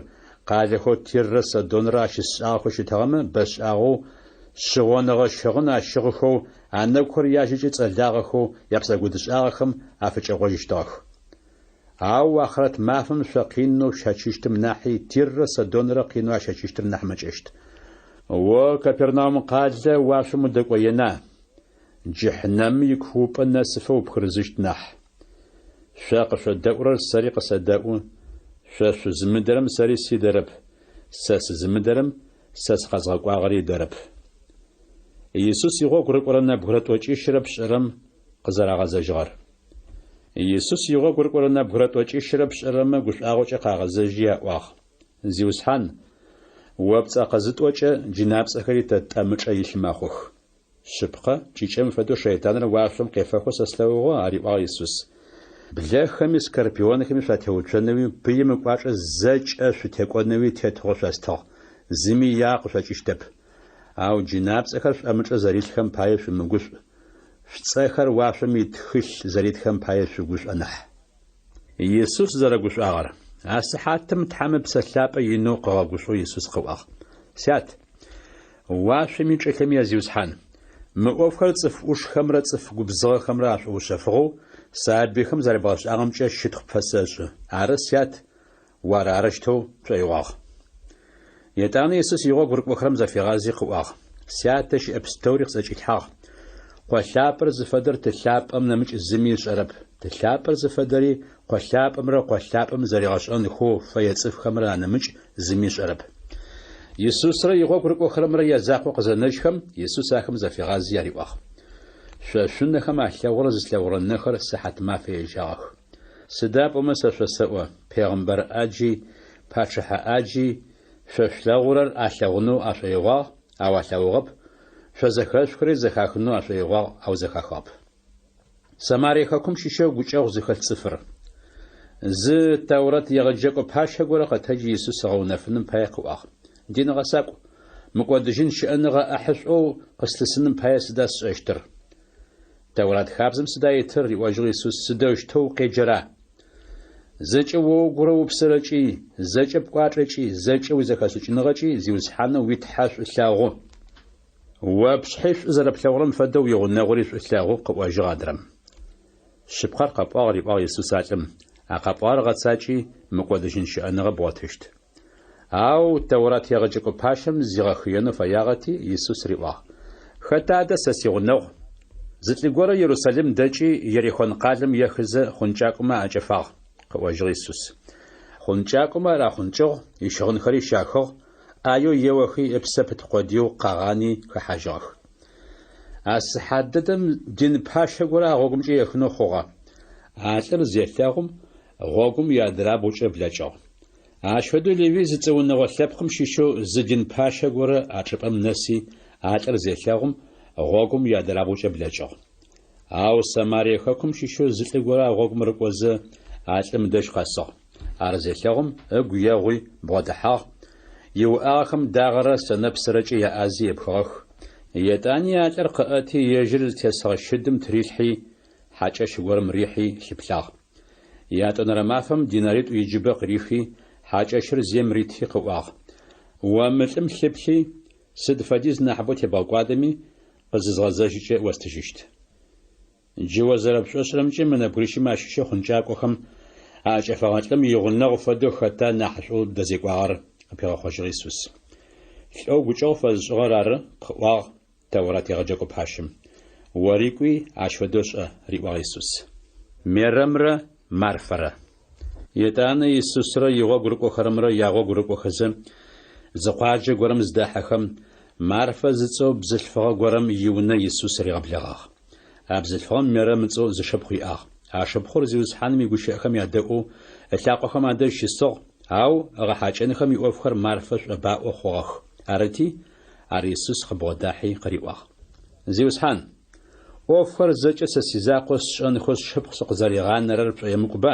къалэхэу Тиррэ Содонрэ ащысшӏагъэхэу щытыгъэмэ, бэшӏагъэу шъыгъоныгъэ щыгъын ащыгъыхэу, анэгухэр яжьэкӏэ цӏэлагъэхэу япсэкӏодышӏагъэхэм афыкӏэгъожьыщтыгъэх. Ау ахърэт мафэм шъо къинэу шъущэчыщтым нахьи Тиррэ Содонрэ къинэу ащэчыщтыр нахь мэкӏэщт. О, Капернаум къалэ, уашъом удэкӏоена? Джыхьнэмым икуупӏэ нэсыфэ упхырызыщт нахь. Шъо къышъодэӏурэр сэри къысэдэӏу, шъо шъузымыдэрэм сэри сидэрэп, сэ сызымыдэрэм сэ сыкъэзгъэкӏуагъэри ыдэрэп. Исус игъогу рыкӏорэ нэбгырэ тӏокӏищырэ пшӏырэм къызэрагъэзэжьыгъэр. Исус игъогу рыкӏорэ нэбгырэ тӏокӏищырэ пшӏырэмэ гушӏуагъокӏэ къагъэзэжьи аӏуагъ, Зиусхьан, о пцӏэ къызытӏокӏэ, джынапцӏэхэри тэ тӏэмычӏэ илъ мэхъух. Шъыпкъэ, кӏыкӏэм фэдэу шэйтаныр уашъом къефэхэу сэ слъэгъугъэ, ариӏуагъ Исус. Блэхэми скорпионхэми шъуатеуцонэуи, пыим ыкӏуачӏэ зэкӏэ шъутекӏонэуи тетыгъо шъостыгъ, зыми иягъэ къышъокӏыщтэп. Ау джынапцӏэхэр шъуӏэмычӏэ зэрилъхэм пае шъумыгушӏу, шъуцӏэхэр уашъом итхылъ зэритхэм пае шъугушӏо нахь. Исус зэрэгушӏуагъэр. А сыхьатым Тхьэм Ыпсэ Лъапӏэ инэу къыгъэгушӏоу Исус къыӏуагъ, Сят, уашъоми чӏылъэми я Зиусхьан, мы ӏофхэр цӏыф ӏушхэмрэ цӏыф губзыгъэхэмрэ ашӏоушъэфыгъэу сабыйхэм зэребгъэшӏагъэмкӏэ щытхъу пфэсэшӏы. Ары, Сят, о ар арэущтэу пшӏоигъуагъ. Етӏанэ Исус игъогу рыкӏохэрэм зафигъази къыӏуагъ, Сятэ щыӏэ пстэури къысӏэкӏилъхьагъ. Къо лъапӏэр зыфэдэр Ты лъапӏэм нэмыкӏ зыми ышӏэрэп. Ты лъапӏэр зыфэдэри Къо лъапӏэмрэ Къо лъапӏэм зэригъэшӏэнхэу фэе цӏыфхэмрэ анэмыкӏ зыми ышӏэрэп. Исусрэ игъогу рыкӏохэрэмрэ язакъоу къызэнэжьхэм, Исус ахэм зафигъази ариӏуагъ, Шъо шъунэхэм алъэгъурэр зылъэгъурэ нэхэр сыхьатмафэ ежьагъэх. Сыда пӏомэ сэ шъосэӏо, пегъымбар ӏаджи, пачъыхьэ ӏаджи шъо шъулъэгъурэр алъэгъунэу ашӏоигъуагъ, ау алъэгъугъэп, шъо зэхэшъухырэри зэхахынэу ашӏоигъуагъ, ау зэхахыгъэп. Самарие хэкум щыщэу гукӏэгъу зыхэлъ цӏыфыр. Зы Тэурэт егъэджэкӏо пащэ горэ къэтэджи Исус ыгъэунэфыным пае къыӏуагъ, Дин гъэсакӏу, мыкӏодыжьын щыӏэныгъэ ӏэхьышӏоу къыслъысыным пае сыда сшӏэщтыр? Тэурат хабзэм сыда итыр? риӏожьыгъ Исус, сыдэущтэу укъеджэра? Зэкӏэ о угурэ упсэрэкӏи, зэкӏэ пкӏуачӏэкӏи, зэкӏэ уизэхэшӏыкӏыныгъэкӏи Зиусхьанэу уи Тхьэ шӏу лъэгъу. О пшъхьи шӏу зэрэплъэгъурэм фэдэу уигъунэгъури шӏу лъэгъу, къыӏожьыгъ адрэм. Шъыпкъэр къэпӏуагъ, риӏуагъ Исус а лӏым, а къэпӏуагъэр гъэцакӏи, мыкӏодыжьын щыӏэныгъэ бгъотыщт. Ау Тэурат егъэджэкӏо пащэм зигъэхыенэу фэягъэти, Исус риӏуагъ, Хэта адэ сэ сигъунэгъу? Зы лӏы горэ Ерусалим дэкӏи, Ерихон къалэм ехызэ, хъункӏакӏомэ аӏэкӏэфагъ, къыӏожьыгъ Исус. Хъункӏакӏомэ ар ахъункӏыгъ, ищыгъынхэри щахыгъ, ӏаеу еохи, ыпсэ пыт къодыеу къагъани хэхьажьыгъэх. А сыхьат дэдэм дин пащэ горэ а гъогумкӏэ ехынэу хъугъэ. А лӏыр зелъэгъум, гъогум иадырабгъукӏэ блэкӏыгъ. Ащ фэдэу Левый зыцӏэ унэгъо лъэпкъым щыщэу зы дин пащэ горэ а чӏыпӏэм нэси, а лӏыр зелъэгъум, гъогум иадырабгъукӏэ блэкӏыгъ. Ау Самарие хэкум щыщэу зы лӏы горэ а гъогум рыкӏозэ, а лӏым ыдэжь къэсыгъ. Ар зелъэгъум, ыгу егъуи, бгъодэхьагъ, иуӏагъэхэм дагъэрэ сэнэпсырэкӏэ яӏази епхыгъэх. Етӏани а лӏыр къыӏэти, ежьыр зытесыгъэ щыдым тырилъхьи, хьакӏэщ горэм рихьи лъыплъагъ. Ятӏонэрэ мафэм динаритӏу иджыбэ къырихи, хьакӏэщыр зием рити къыӏуагъ, О мы лӏым лъыплъи, сыд фэдиз нахьыбэу тебгъэкӏуадэми, къызызгъэзэжьыкӏэ остыжьыщт. Джы о зэрэпшӏошӏырэмкӏэ мы нэбгырищым ащыщэу хъункӏакӏохэм аӏэкӏэфэгъэ лӏым игъунэгъу фэдэу хэта нахьышӏоу дэзекӏуагъэр? къыпигъэхъожьыгъ Исус. Лӏэу гукӏэгъу фэзышӏыгъэр ары, къыӏуагъ Тэурат егъэджэкӏо пащэм. Ори кӏуи, ащ фэдэу шӏэ, риӏуагъ Исус. Мерэмрэ Марфэрэ. Етӏанэ Исусрэ игъогу рыкӏохэрэмрэ ягъогу рыкӏохэзэ, зы къуаджэ горэм зыдэхьэхэм, Марфэ зыцӏэу бзылъфыгъэ горэм иунэ Исус ригъэблэгъагъ. А бзылъфыгъэм Мерэм ыцӏэу зы шыпхъу иӏагъ. А шыпхъур Зиусхьаным игущыӏэхэм ядэӏоу ылъакъохэм адэжь щысыгъ, ау ыгъэхьакӏэнхэм иӏофхэр Марфэ шӏобаӏо хъугъэх. Арыти, ар Исус къыбгъодахьи къыриӏуагъ. Зиусхьан, ӏофхэр зэкӏэ сэ сизакъоу сшӏэнхэу сшыпхъу сыкъызэригъанэрэр пшӏоемыкӏуба?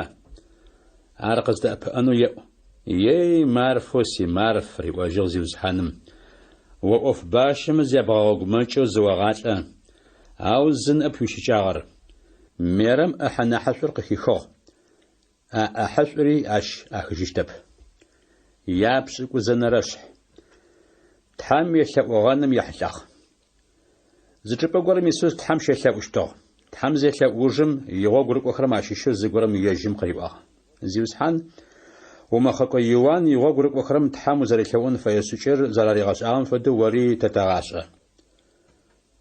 Ар къыздэӏэпыӏэнэу еӏу. Ей, Марфэу си Марф, риӏожьыгъ Зиусхьаным, о ӏоф бащэмэ зябгъэгъэгумэкӏэу зыогъалӏэ, ау зы ныӏэп уищыкӏагъэр. Мерэм ӏыхьэ нахьышӏур къыхихыгъ, А ӏахьышӏури ащ ӏахыжьыщтэп. Япшӏыкӏузэнэрэшъхь. Тхьэм елъэӏугъэным ехьылӏагъ. Зы чӏыпӏэ горэм Исус Тхьэм щелъэӏущтыгъ. Тхьэм зелъэӏу ужым, игъогу рыкӏохэрэм ащыщэу зыгорэм ежьым къыриӏуагъ. Зиусхьан, умэхъэкӏо Иуан игъогу рыкӏохэрэм Тхьэм узэрелъэӏун фэе шӏыкӏэр зэраригъэшӏагъэм фэдэу ори тэ тэгъашӏэ.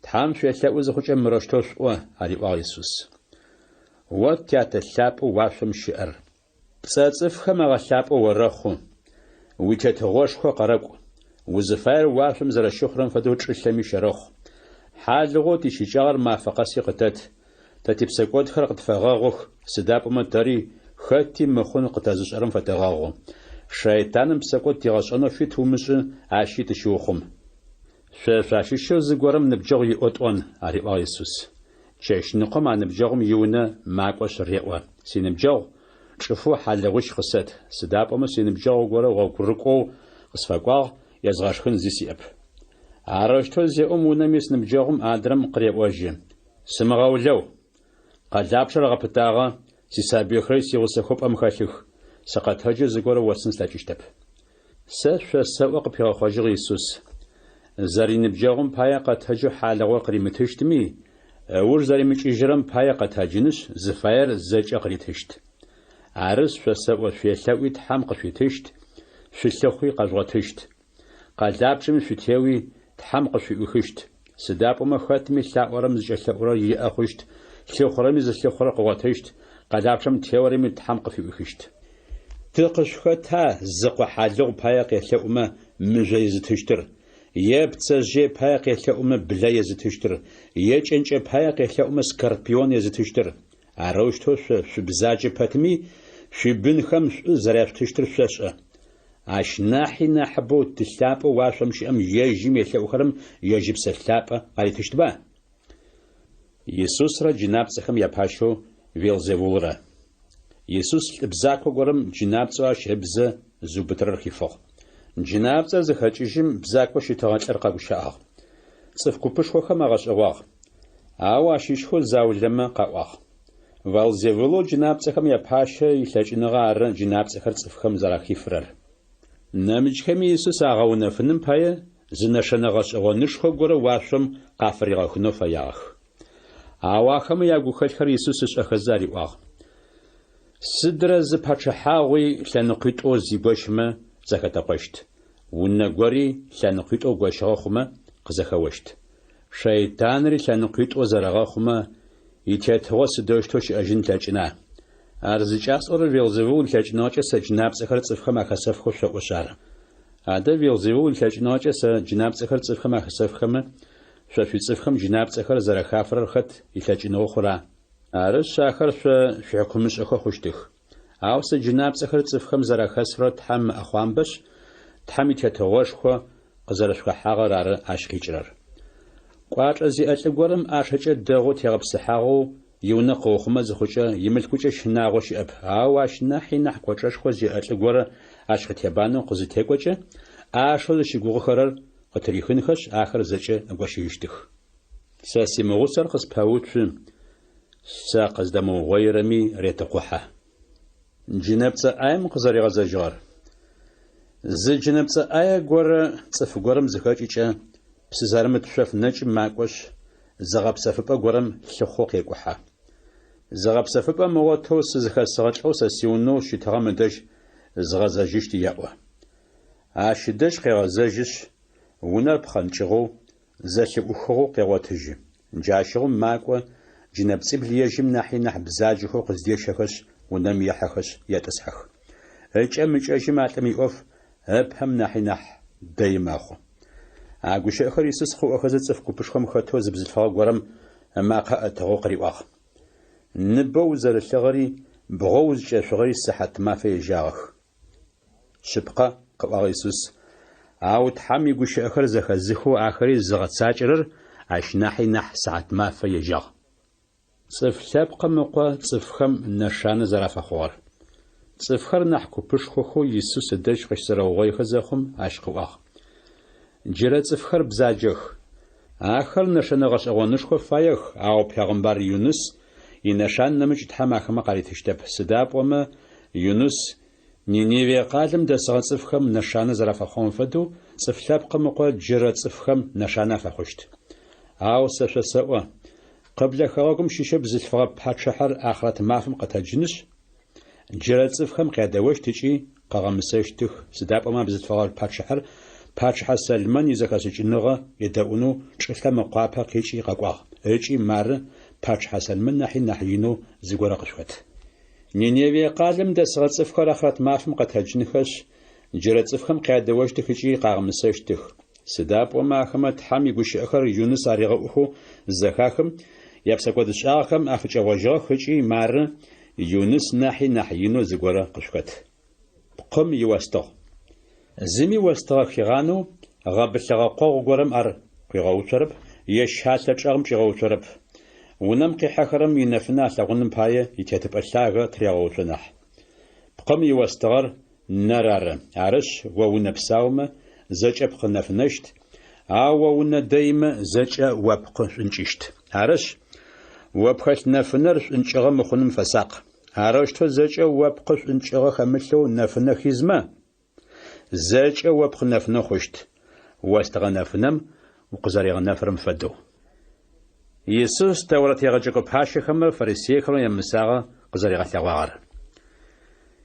Тхьэм шъуелъэӏу зыхъукӏэ мырэущтэу шъуӏо, ариӏуагъ Исус. О Тятэ лъапӏэу уашъом щыӏэр, пцӏэ цӏыфхэм агъэлъапӏэу орэхъу, уи Тетыгъошхо къэрэкӏу, узыфаер уашъом зэрэщыхъурэм фэдэу чӏылъэми щэрэхъу. Хьалыгъоу тищыкӏагъэр мафэ къэси къытэт, тэ типсэкӏодхэр къытфэгъэгъух, сыда пӏомэ тэри хэти мыхъун къытэзышӏэрэм фэтэгъэгъу. Шэйтаным псэкӏод тигъэшӏэнэу фит умышӏы, ащи тыщыухъум. Шъо шъуащыщэу зыгорэм ныбджэгъу иӏэу тӏон, ариӏуагъ Исус. Чэщныкъом а ныбджэгъум иунэ макӏошъ реӏо, Синыбджэгъу, чӏыфэу хьалыгъуищ къысэт, сыда пӏомэ синыбджэгъу горэ гъогурыкӏоу къысфэкӏуагъ, езгъэшхын зи сиӏэп. Арэущтэу зеӏом унэм ис ныбджэгъум адрэм къыреӏожьы, Сымыгъэулэу! Къэлапчъэр гъэпытагъэ, сисабыйхэри сигъусэхэу пӏэм хэлъых, сыкъэтэджэу зыгорэ остын слъэкӏыщтэп. Сэ шъосэӏо, къыпигъэхъожьыгъ Исус, зэриныбджэгъум пае къэтэджэу хьалыгъур къыримытыщтми, ыуж зэримыкӏыжьырэм пае къэтэджынышъ, зыфаер зэкӏэ къыритыщт. Арышъ, шъосэӏо, шъуелъэӏуи Тхьэм къышъуитыщт, шъулъыхъуи къэжъугъотыщт. Къэлапчъэми шъутеуи, Тхьэм къышъуфыӏуихыщт. Сыда пӏомэ хэтми лъаӏорэм зыкӏэлъэӏурэр иӏэ хъущт, лъыхъурэми зылъыхъурэр къыгъотыщт, къэлапчъэм теорэми Тхьэм къыфыӏуихыщт. Ты къышъухэта зыкъо хьалыгъу пае къелъэӏумэ мыжъо езытыщтыр, е пцэжъые пае къелъэӏумэ блэ езытыщтыр, е кӏэнкӏэ пае къелъэӏумэ скорпион езытыщтыр? Арэущтэу шъо шъубзаджэ пэтми, шъуибынхэм шӏу зэряшъутыщтыр шъошӏэ. Ащ нахьи нахьыбэу Ты лъапӏэу уашъом щыӏэм ежьым елъэӏухэрэм ежь Ыпсэ Лъапӏэ къаритыщтба? Исусрэ джынапцӏэхэм япащэу Велзевулрэ. Исус лӏы бзако горэм джынапцӏэу ащ ыбзэ зыубытырэр хифыгъ. Джынапцӏэр зыхэкӏыжьым, бзакоу щытыгъэ лӏыр къэгущыӏагъ. Цӏыф купышхохэм агъэшӏэгъуагъ. Ау ащыщхэу заулэмэ къаӏуагъ. Валзевулэу джынапцӏэхэм япащэ илъэкӏыныгъэ ары джынапцӏэхэр цӏыфхэм зэрахифырэр. Нэмыкӏхэми Исус агъэунэфыным пае зы нэшэнэ гъэшӏэгъонышхо горэ уашъом къафыригъэхынэу фэягъэх. Ау ахэмэ ягухэлъхэр Исус ышӏэхэзэ ариӏуагъ, Сыдрэ зы пачъыхьагъуи лъэныкъуитӏоу зигощмэ зэхэтэкъощт, унэ гори лъэныкъуитӏоу гощыгъэ хъумэ къызэхэощт. Шэйтанри лъэныкъуитӏоу зэрэгъэхъумэ, итетыгъо сыдэущтэу щыӏэжьын ылъэкӏына? Ар зыкӏасӏорэр Велзевул илъэкӏыныгъэкӏэ сэ джынапцӏэхэр цӏыфхэм ахэсэфхэу шъоӏошъ ары. Адэ Велзевул илъэкӏыныгъэкӏэ сэ джынапцӏэхэр цӏыфхэм ахэсэфхэмэ, шъо шъуицӏыфхэм джынапцӏэхэр зэрахафырэр хэт илъэкӏыныгъэу хъура? Арышъ, ахэр шъо шъуихьыкумышӏэхэу хъущтых. Ау сэ джынапцӏэхэр цӏыфхэм зэрахэсфырэр Тхьэм ыӏэхъуамбэшъ, Тхьэм и Тетыгъошхо къызэрэшъухэхьагъэр ары ащ къикӏырэр. Кӏуачӏэ зиӏэ лӏы горэм ӏашэкӏэ дэгъоу тегъэпсыхьагъэу иунэ къыухъумэ зыхъукӏэ, имылъкукӏэ щынагъо щыӏэп, ау ащ нахьи нахь кӏочӏэшхо зиӏэ лӏы горэ ащ къытебанэу къызытекӏокӏэ, ӏашэу зыщыгугъыхэрэр къытырихынхэшъ, ахэр зэкӏэ ыгощыжьыщтых. Сэ симыгъусэр къыспэуцу, сэ къыздэмыугъоирэми ретэкъухьэ. Джынэпцӏэ ӏаем къызэригъэзэжьыгъэр. Зы джынэпцӏэ ӏае горэ цӏыф горэм зыхэкӏыкӏэ, псы зэрымыт шъоф нэкӏым макӏошъ, зыгъэпсэфыпӏэ горэм лъыхъоу къекӏухьэ. Зыгъэпсэфыпӏэ ымыгъотэу сызыхэсыгъэ лӏэу сэ сиунэу щытыгъэм ыдэжь згъэзэжьыщт еӏо. Ащ ыдэжь къегъэзэжьышъ, унэр пхъэнкӏыгъэу, зэлъыӏухыгъэу къегъотыжьы. Джащыгъум макӏо, джынэпцӏибл ежьым нахьи нахь бзаджэхэу къыздещэхэшъ, унэм ехьэхэшъ етӏысхьэх. Ыкӏэм-ыкӏэжьым а лӏым иӏоф ыпэм нахьи нахь дэи мэхъу. А гущыӏэхэр Исус къыӏохэзэ цӏыф купышхом хэтэу зы бзылъфыгъэ горэм ымакъэ ӏэтыгъэу къыриӏуагъ. Ныбэу узэрылъыгъэри, бгъэу узкӏэшъугъэри сыхьатмафэ ежьагъэх. Шъыпкъэ, къыӏуагъ Исус, ау Тхьэм игущыӏэхэр зэхэзыхэу ахэри зыгъэцакӏэрэр ащ нахьи нахь сыхьатмафэ ежьагъ. Цӏыф Лъэпкъым Ыкъо цӏыфхэм нэшанэ зэрафэхъугъэр. Цӏыфхэр нахь купышхохэу Исус ыдэжь къыщызэрэугъоихэ зэхъум, ащ къыӏуагъ, Джырэ цӏыфхэр бзаджэх. Ахэр нэшэнэ гъэшӏэгъонышхо фаех, ау пегъымбар Юныс инэшан нэмыкӏ Тхьэм ахэмэ къаритыщтэп, сыда пӏомэ Юныс Ниневие къалэм дэсыгъэ цӏыфхэм нэшанэ зэрафэхъугъэм фэдэу Цӏыф Лъэпкъым Ыкъо джырэ цӏыфхэм нэшанэ афэхъущт. Ау сэ шъосэӏо, къыблэ хэгъэгум щыщэу бзылъфыгъэ пачъыхьэр ахърэт мафэм къэтэджынышъ, джырэ цӏыфхэм къядэощт ыкӏи къыгъэмысэщтых, сыда пӏомэ а бзылъфыгъэ пачъыхьэр пачъыхьэ Сэлмэн изэхэшӏыкӏыныгъэ едэӏунэу чӏылъэм ыкъуапэ къикӏи къэкӏуагъ, ыкӏи мары пачъыхьэ Сэлмэн нахьи нахь инэу зыгорэ къышъухэт. Ниневие къалэм дэсыгъэ цӏыфхэр ахърэт мафэм къэтэджынхэшъ, джырэ цӏыфхэм къядэощтых ыкӏи къагъэмысэщтых. Сыда пӏомэ ахэмэ Тхьэм игущыӏэхэр Юныс аригъэӏухэу зызэхахым, япсэкӏодышӏагъэхэм афыкӏэгъожьыгъэх ыкӏи мары Юныс нахьи нахь инэу зыгорэ къышъухэт. Пкъым иостыгъ. Зыми остыгъэ хигъанэу гъэбылъыгъэ къогъу горэм ар къуигъэуцорэп е щалъэ чӏэгъым чӏигъэуцорэп. Унэм къихьэхэрэм инэфынэ алъэгъуным пае итетыпӏэ лъагэ тырегъэуцо нахь. Пкъым иостыгъэр нэр ары, арышъ, о унэ псаумэ, зэкӏэ пкъы нэфынэщт, ау о унэ дэимэ, зэкӏэ о пкъы шӏункӏыщт. Арышъ, о пхэлъ нэфынэр шӏункӏыгъэ мыхъуным фэсакъ. Арэущтэу зэкӏэ о пкъы шӏункӏыгъэ хэмылъэу нэфынэ хизмэ, зэкӏэ о пкъы нэфынэ хъущт, остыгъэ нэфынэм укъызэригъэнэфырэм фэдэу. Исус Тэурэт егъэджэкӏо пащэхэмрэ фарисейхэмрэ ямысагъэ къызэригъэлъэгъуагъэр.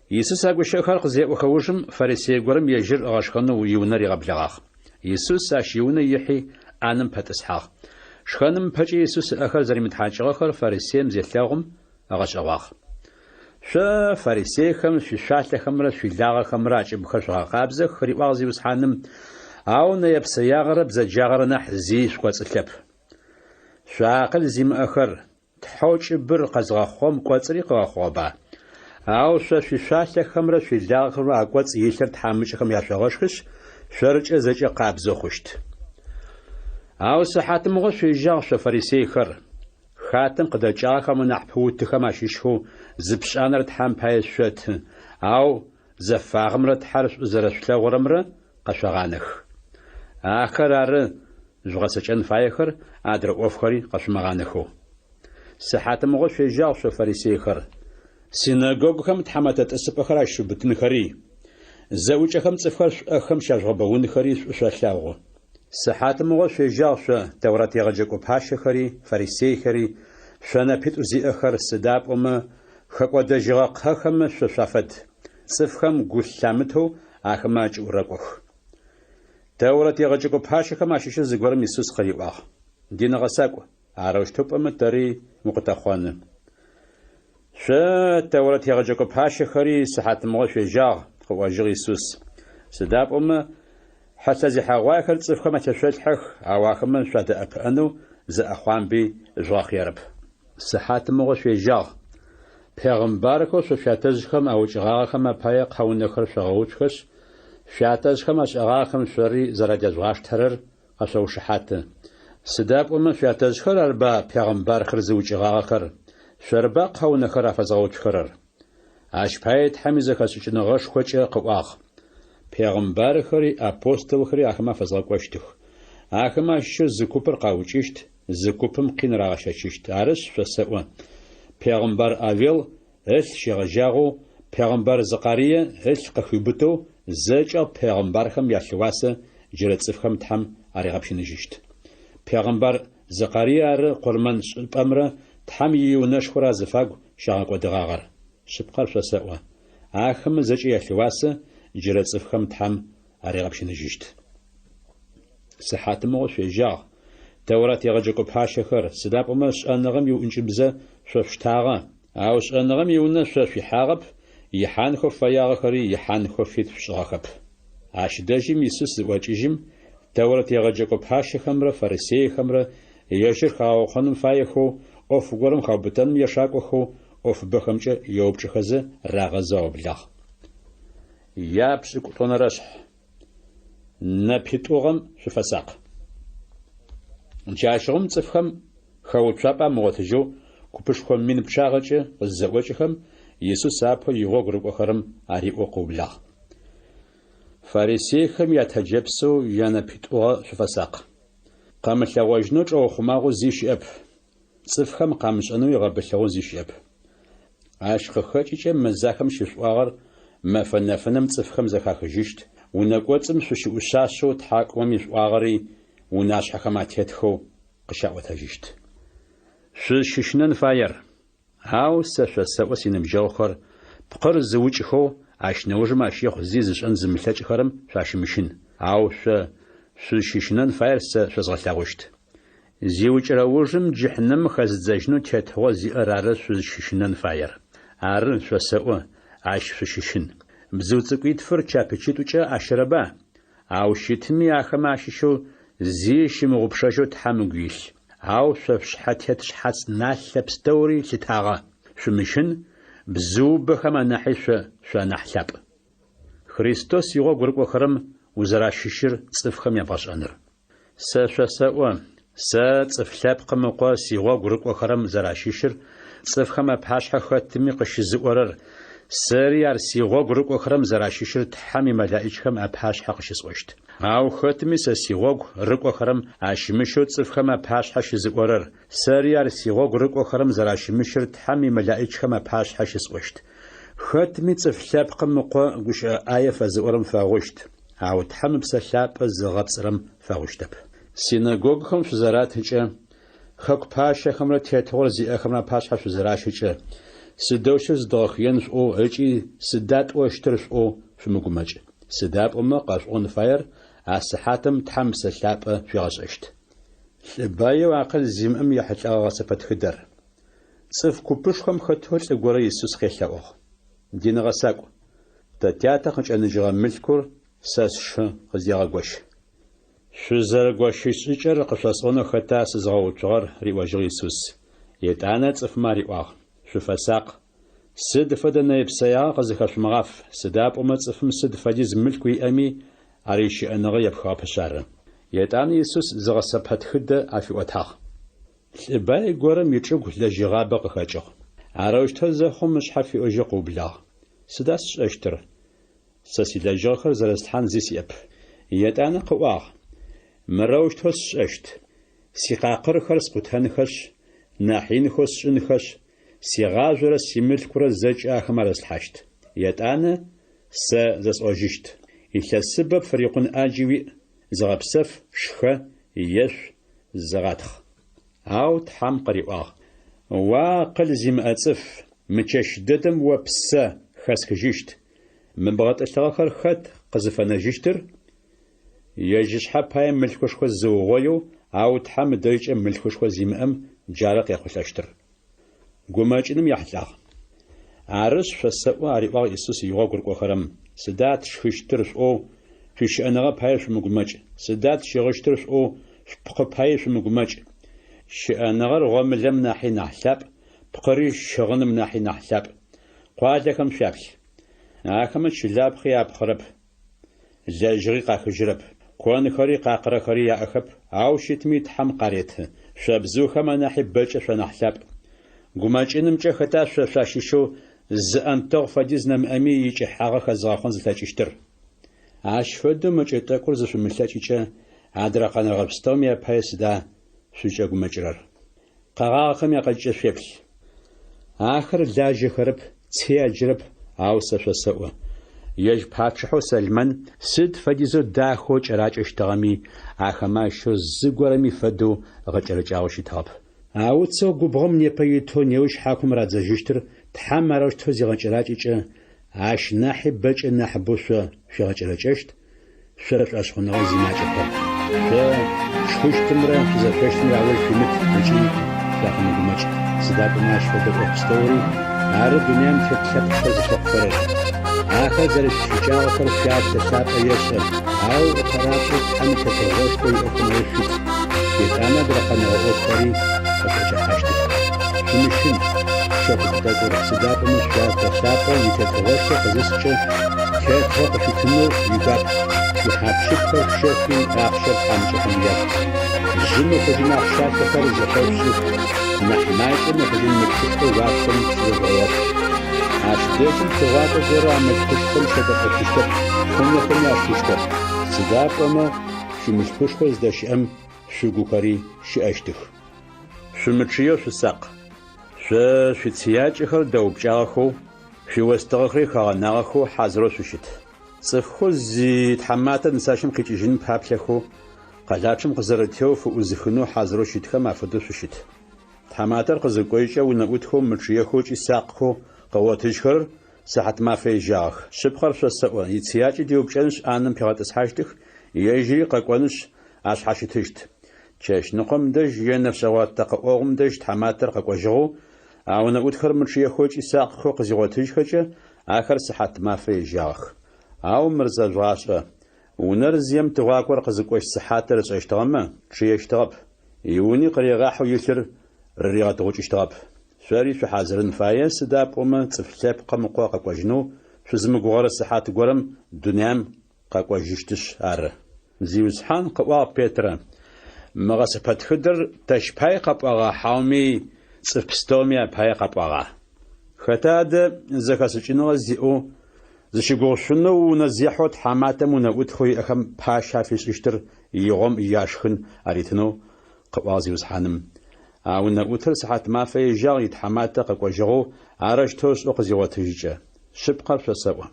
Исус а гущыӏэхэр къызеӏохэ ужым, фарисей горэм ежьыр ыгъэшхэнэу иунэ ригъэблэгъагъ. Исус ащ иунэ ихьи, ӏанэм пэтӏысхьагъ. Шхэным ыпэкӏэ Исус ыӏэхэр зэримытхьакӏыгъэхэр фарисеим зелъэгъум, ыгъэшӏэгъуагъ. Шъо, фарисейхэм, шъуишъуалъэхэмрэ шъуилагъэхэмрэ акӏыбхэр шъогъэкъабзэх, риӏуагъ Зиусхьаным, ау нэе-псэягъэрэ бзэджагъэрэ нахь зи шъукӏоцӏылъэп. Шъо акъыл зимыӏэхэр, Тхьэу кӏыбыр къэзгъэхъугъэм кӏоцӏри къыгъэхъугъэба? Ау шъо шъуишъуалъэхэмрэ шъуилагъэхэмрэ акӏоцӏ илъыр тхьамыкӏэхэм яшъогъэшхышъ, шъоркӏэ зэкӏэ къабзэу хъущт. Ау сыхьатымыгъо шъуежьагъ шъо фарисейхэр, Хатэм къыдэкӏагъэхэм анахь пыутыхэм ащыщхэу зы пшӏанэр Тхьэм пае шъоты, ау зэфагъэмрэ Тхьэр шӏу зэрэшъулъэгъурэмрэ къэшъогъанэх. Ахэр ары жъугъэцэкӏэн фаехэр, адрэ ӏофхэри къэшъумыгъанэхэу. Сыхьатымыгъо шъуежьагъ шъо фарисейхэр, синэгогухэм тхьамэтэ тӏысыпӏэхэр ащышъуубытынхэри, зэӏукӏэхэм цӏыфхэр шъуӏэхэм щяжъугъэбэунхэри шӏу шъолъэгъу. Сыхьатымыгъо шъуежьагъ шъо, Тэурат егъэджэкӏо пащэхэри, фарисейхэри, шъо нэпитӏу зиӏэхэр, сыда пӏомэ хэкӏодэжьыгъэ кхъэхэмэ шъо шъуафэд, цӏыфхэм гу лъамытэу ахэмэ акӏыӏу рэкӏох. Тэурэт егъэджэкӏо пащэхэм ащыщэу зыгорэм Исус къыриӏуагъ. Дин гъэсакӏу, арэущтэу пӏомэ, тэри укъытэхъоны. Шъо, Тэурэт егъэджэкӏо пащэхэри, сыхьатмыгъо шъуежьагъ, къыӏожьыгъ Исус. Сыда пӏомэ, хьылъэзехьэгъуаехэр цӏыфхэм атешъолъхьэх, ау ахэмэ шъуадэӏэпыӏэнэу зы ӏэхъуамби жъугъэхъыерэп. Сыхьатмыгъо шъуежьагъ. Пегъымбархэу шъо шъуятэжъхэм аукӏыгъагъэхэм апае къэунэхэр шъогъэуцухэшъ, шъуятэжъхэм ашӏэгъагъэхэм шъори зэрадежъугъаштэрэр къэшъоушыхьаты. Сыда пӏомэ шъуятэжъхэр арба пегъымбархэр зыукӏыгъагъэхэр, шъорыба къэунэхэр афэзгъэуцухэрэр? Ащ пае Тхьэм изэхэшӏыкӏыныгъэшхокӏэ къыӏуагъ, Пегъымбархэри апостолхэри ахэмэ афэзгъэкӏощтых. Ахэмэ ащыщэу зы купыр къаукӏыщт, зы купым къин рагъэщэчыщт. Арышъ, шъосэӏо, пегъымбар Авел ылъ щегъэжьагъэу пегъымбар Зыкъарие ылъ къыхиубытэу зэкӏэ пегъымбархэм ялъыуасэ джырэ цӏыфхэм Тхьэм аригъэпщыныжьыщт. Пегъымбар Зыкъарие ары къурмэн шӏыпӏэмрэ Тхьэм иунэшхорэ азыфагу щагъэкӏодыгъагъэр. Шъыпкъэр шъосэӏо, ахэмэ зэкӏэ ялъыуасэ джырэ цӏыфхэм Тхьэм аригъэпщыныжьыщт. Сыхьатмыгъо шъуежьагъ, Тэурат егъэджэкӏо пащэхэр, сыда пӏомэ шӏэныгъэм иӏункӏыбзэ шъо шъуштагъэ, ау шӏэныгъэм иунэ шъо шъуихьагъэп, ихьанхэу фэягъэхэри ихьанхэу фит шъушӏыгъэхэп. Ащ дэжьым Исус зыӏокӏыжьым, Тэурэт егъэджэкӏо пащэхэмрэ фарисейхэмрэ ежьыр хагъэукъоным фаехэу, ӏоф горэм хаубытэным ешакӏохэу ӏофыбэхэмкӏэ еупчӏыхэзэ рагъэзэу аублагъ. Япшӏыкӏутӏонэрэшъхь. Нэпитӏугъэм шъуфэсакъ. Джащыгъум цӏыфхэм хэуцуапӏэ амыгъотыжьэу купышхо мин пчъагъэкӏэ къызызэӏокӏыхэм, Исус апэу игъогу рыкӏохэрэм ариӏоу къыублагъ. Фарисейхэм ятэджэпсэу янэпитӏугъэ шъуфэсакъ. Къэмылъэгъожьынэу чӏэухъумагъэу зи щыӏэп, цӏыфхэм къамышӏэнэуи гъэбылъыгъэу зи щыӏэп. Ащ къыхэкӏыкӏэ мэзахэм щышъуӏуагъэр мэфэ нэфынэм цӏыфхэм зэхахыжьыщт, унэ кӏоцӏым шъущыӏушъашъэу тхьакӏумэм ишъуӏуагъэри унашъхьэхэм атетхэу къыщаӏотэжьыщт. Шъузщыщынэн фаер. Ау сэ шъосэӏо, синыбджэгъухэр, пкъыр зыукӏхэу, ащ нэужым ащ ехъу зи зышӏэн зымылъэкӏхэрэм шъуащымыщын. Ау шъо шъузщыщынэн фаер сэ шъозгъэлъэгъущт. Зиукӏырэ ужым джыхьнэмым хэзыдзэжьынэу тетыгъо зиӏэр ары шъузщыщынэн фаер. Ары, шъосэӏо, ащ шъущыщын. Бзыу цӏыкӏуитфыр чапычитӏукӏэ ащэрэба? Ау щытми ахэмэ ащыщэу зи щымыгъупшэжьэу Тхьэм ыгу илъ. Ау шъо шъушъхьэ тет шъхьац налъэ пстэури лъытагъэ. Шъумыщын, бзыубэхэм анахьи шъо шъуанахь лъапӏ. Христос игъогу рыкӏохэрэм узэращыщыр цӏыфхэм ябгъэшӏэныр. Сэ шъосэӏо, сэ, Цӏыф Лъэпкъым Ыкъо, сигъогу рыкӏохэрэм зэращыщыр цӏыфхэм апашъхьэ хэтми къыщызыӏорэр, сэри ар сигъогу рыкӏохэрэм зэращыщыр Тхьэм имэлэӏичхэм апашъхьэ къыщысӏощт. Ау хэтми сэ сигъогу рыкӏохэрэм ащымыщэу цӏыфхэм апашъхьэ щызыӏорэр, сэри ар сигъогу рыкӏохэрэм зэращымыщыр Тхьэм имэлэӏичхэм апашъхьэ щысӏощт. Хэтми Цӏыф Лъэпкъым Ыкъо гущыӏэ ӏае фэзыӏорэм фэгъущт. Ау Тхьэм Ыпсэ Лъапӏэ зыгъэпцӏырэм фэгъущтэп. Синэгогухэм шъузэратыкӏэ, хэку пащэхэмрэ тетыгъор зиӏэхэмрэ апашъхьэ шъузэращэкӏэ, сыдэущтэу зыдгъэхыен шъуӏоу ыкӏи сыда тӏощтыр шъуӏоу шъумыгумэкӏ. Сыда пӏомэ къэшъуӏон фаер а сыхьатым Тхьэм Ыпсэ Лъапӏэ шъуигъэшӏэщт. Лӏы баеу акъыл зимыӏэм ехьылӏэгъэ гъэсэпэтхыдэр. Цӏыф купышхом хэтэу лӏы горэ Исус къелъэӏугъ. Дин гъэсакӏу, тэ тятэ къыкӏэныжьыгъэ мылъкур сэ сшы къыздегъэгощ. Шъузэрэгощыщт шӏыкӏэр къышъосӏонэу хэта сызыгъэуцугъэр? риӏожьыгъ Исус. Етӏанэ цӏыфмэ ариӏуагъ, Шъуфэсакъ! Сыд фэдэ нэе-псэягъэ къызыхэшъумыгъаф, сыда пӏомэ цӏыфым сыд фэдиз мылъку иӏэми, ар ищыӏэныгъэ епхыгъэпышъ ары. Етӏанэ Исус зы гъэсэпэтхыдэ афиӏотагъ. Лӏы бай горэм ичӏыгу лэжьыгъабэ къыхэкӏыгъ. Арэущтэу зэхъум ышъхьэ фиӏожьэу къыублагъ, Сыда сшӏэщтыр? Сэ силэжьыгъэхэр зэрыслъхьан зи сиӏэп. Етӏанэ къыӏуагъ, Мырэущтэу сшӏэщт, сикъакъырхэр скъутэнхэшъ, нахь инхэу сшӏынхэшъ, сигъажъорэ симылъкурэ зэкӏэ ахэм арыслъхьащт. Етӏанэ сэ зэсӏожьыщт, Илъэсыбэ пфырикъун ӏаджи уиӏ, зыгъэпсэф, шхэ, ешъу, зыгъатхъ. Ау Тхьэм къыриӏуагъ, О акъыл зимыӏэ цӏыф, мы чэщ дэдэм о ппсэ хэсхыжьыщт. Мы бгъэтӏылъыгъэхэр хэт къызыфэнэжьыщтыр? Ежь ышъхьэ пае мылъкушхо зыугъоеу, ау Тхьэм ыдэжькӏэ мылъкушхо зимыӏэм джары къехъулӏэщтыр. Гумэкӏыным ехьылӏагъ. Арышъ, шъосэӏо, ариӏуагъ Исус игъогу рыкӏохэрэм, сыда тшхыщтыр шъуӏоу, шъуищыӏэныгъэ пае шъумыгумэкӏ, сыда тщыгъыщтыр шъуӏоу, шъупкъы паий шъумыгумэкӏ. Щыӏэныгъэр гъомылэм нахьи нахь лъапӏ, пкъыри щыгъыным нахьи нахь лъапӏ. Къуалэхэм шъуяплъ. Ахэмэ чылапхъи апхъырэп, лэжьыгъи къахыжьырэп, конхэри къакъырэхэри яӏэхэп, ау щытми Тхьэм къареты. Шъо бзыухэм анахьи бэкӏэ шъуанахь лъапӏ. Гумэкӏынымкӏэ хэта шъо шъуащыщэу зы ӏэнтэгъу фэдиз нэмыӏэми икӏыхьагъэ хэзыгъэхъон зылъэкӏыщтыр? Ащ фэдэу мэкӏэ тӏэкӏур зышъумылъэкӏыкӏэ, адрэ къэнэгъэ пстэуми апае сыда шъузкӏэгумэкӏырэр? Къэгъагъэхэм якъэкӏыкӏэ шъуеплъ. Ахэр лажьэхэрэп, ци аджырэп, ау сэ шъосэӏо, ежь пачъыхьэу Сэлмэн сыд фэдизэу дахэу кӏэракӏэщтыгъэми, ахэмэ ащыщэу зыгорэми фэдэу гъэкӏэрэкӏагъэу щытыгъэп. А уцэу губгъом непэ итэу неущ хьакум радзэжьыщтыр Тхьэм арэущтэу зигъэкӏэракӏэкӏэ, ащ нахьи бэкӏэ нахьыбэу шъо шъуигъэкӏэрэкӏэщт, шъо шӏошъхъуныгъэ зимакӏэхэр, шъо шъушхыщтымрэ шъузэшъощтымрэ ауж шъуимыт ыкӏи шъуафэмыгумэкӏ, сыда пӏомэ ащ фэдэ ӏоф пстэури ары дунаим тет лъэпкъхэр зылъыхъухэрэр. Ахэр зэрэшъуищыкӏагъэхэр шъуятэ лъапӏэ ешӏэ, ау ыпэрапшӏэу Тхьэм и Тетыгъошхо иӏофхэм ауж шъуит, етӏанэ адрэ къэнэгъэ ӏофхэри къышъуӏэкӏэхьащтых. Шъумыщын, шъо куп тӏэкӏур, сыда пӏомэ шъуятэ лъапӏэ и Тетыгъошхо къызыскӏэ, Тетыгъо къышъуитынэу игуап, шъуихьап-щыпхэр шъущэфи, ахъщэр тхьамыкӏэхэм яшъут. Жъы мыхъужьын ахъщалъэхэр зэфэшъушӏых, нахь макӏэ мыхъужьын мылъкушхо уашъом щызэжъугъэгъот. Ащ дэжьым тыгъуакӏо горэ а мылъкушхом щекӏолӏэшъущтэп, хъунэхэми ашхыщтэп. Сыда пӏомэ шъуимылъкушхо зыдэщыӏэм шъугухэри щыӏэщтых. Шъумычъыеу шъусакъ. Шъо шъуицыякӏэхэр дэупкӏагъэхэу, шъуиостыгъэхэри хэгъэнагъэхэу хьазырэу шъущыт. Цӏыфхэу зитхьаматэ нысащэм къикӏыжьыным паплъэхэу, къэлапчъэм къызэрэтеоу фыӏузыхынэу хьазырэу щытхэм афэдэу шъущыт. Тхьаматэр къызыкӏожькӏэ унэӏутхэу мычъыехэу ыкӏи сакъхэу къыгъотыжьхэрэр сыхьатмафэ ежьагъэх. Шъыпкъэр шъосэӏо, ицыякӏэ диупкӏэнышъ ӏанэм пигъэтӏысхьащтых, ежьыри къэкӏонышъ ашъхьащытыщт. Чэщныкъом дэжь е нэфшъэгъо тэкъэӏогъум дэжь тхьаматэр къэкӏожьыгъэу, а унэӏутхэр мычъыехэу ыкӏи сакъхэу къызигъотыжьхэкӏэ, ахэр сыхьатмафэ ежьагъэх. Ау мыр зэжъугъашӏэ, унэр зием тыгъуакӏор къызыкӏощт сыхьатыр ышӏэщтыгъэмэ, чъыещтыгъэп, иуни къыригъахьэу илъыр рыригъэтыгъукӏыщтыгъэп. Шъори шъухьазырын фае, сыда пӏомэ Цӏыф Лъэпкъым Ыкъо къэкӏожьынэу шъузымыгугъэрэ сыхьат горэм дунаим къэкӏожьыщтышъ ары. Зиусхьан, къыӏуагъ Петрэ, мы гъэсэпэтхыдэр тэщ пай къэпӏуагъа хьауми цӏыф пстэуми апае къэпӏуагъа? Хэта адэ зэхэшӏыкӏыныгъэ зиӏэу, зыщыгугъышъунэу унэзехьэу тхьаматэм унэӏутхэу иӏэхэм пащэ афишӏыщтыр игъом яшхын аритынэу? къыӏуагъ Зиусхьаным. А унэӏутыр сыхьатмафэ ежьагъ итхьаматэ къэкӏожьыгъэу арэущтэу ышӏэу къызигъотыжькӏэ. Шъыпкъэр шъосэӏо,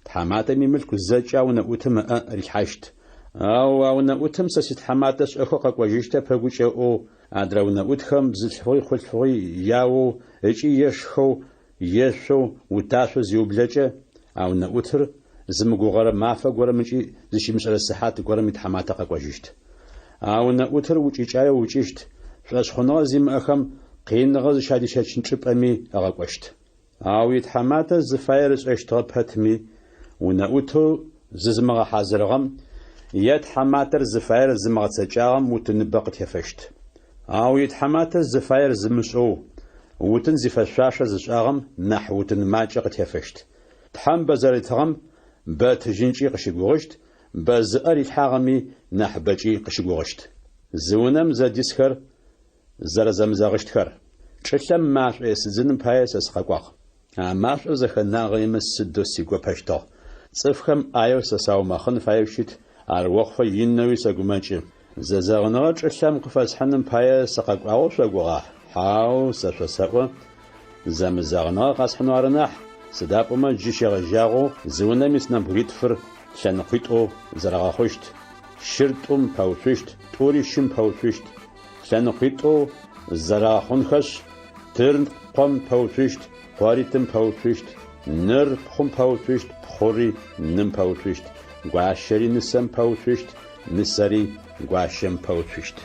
тхьаматэм имылъку зэкӏэ а унэӏутым ыӏэ рилъхьащт. Ау а унэӏутым сэ ситхьаматэ шӏэхэу къэкӏожьыщтэп ыгукӏэ ыӏоу, адрэ унэӏутхэм бзылъфыгъи хъулъфыгъи яоу ыкӏи ешхэу, ешъоу, уташъоу зиублэкӏэ, а унэӏутыр зымыгугъэрэ мафэ горэм ыкӏи зыщимышӏэрэ сыхьат горэм итхьаматэ къэкӏожьыщт. А унэӏутыр укӏыкӏаеу ыукӏыщт, шӏошъхъуныгъэ зимыӏэхэм къиныгъэ зыщадищэчын чӏыпӏэми ыгъэкӏощт. Ау итхьаматэ зыфаер ышӏэщтыгъэ пэтми, унэӏутэу зызымыгъэхьазырыгъэм е тхьаматэр зыфаер зымыгъэцэкӏагъэм утыныбэ къытефэщт. Ау итхьаматэ зыфаер зымышӏэу, утын зифэшъуашэ зышӏагъэм нахь утын макӏэ къытефэщт. Тхьэм бэ зэритыгъэм бэ ытыжьынкӏи къыщыгугъыщт, бэ зыӏэ рилъхьагъэми нахь бэкӏи къыщыгугъыщт. Зы унэм зэдисхэр зэрэзэмызэгъыщтхэр. Чӏылъэм машӏо есыдзыным пае сэ сыкъэкӏуагъ. А машӏор зэхэнагъэемэ сыдэу сигопэщтыгъ. Цӏыфхэм ӏаеу сэ саумэхъын фаеу щыт, ар охъуфэ инэуи сэгумэкӏы. Зэзэгъыныгъэ чӏылъэм къыфэсхьыным пае сыкъэкӏуагъэу шъогугъа? Хьау, сэ шъосэӏо, зэмызэгъыныгъэ къэсхьынэу ары нахь, сыда пӏомэ джы щегъэжьагъэу зы унэм ис нэбгыритфыр лъэныкъуитӏоу зэрэгъэхъущт, щыр тӏум пэуцущт, тӏури щым пэуцущт, Лъэныкъуитӏоу зэрэгъэхъунхэшъ, тыр къом пэуцущт, къори тым пэуцущт, ныр пхъум пэуцущт, пхъури ным пэуцущт, гуащэри нысэм пэуцущт, нысэри гуащэм пэуцущт.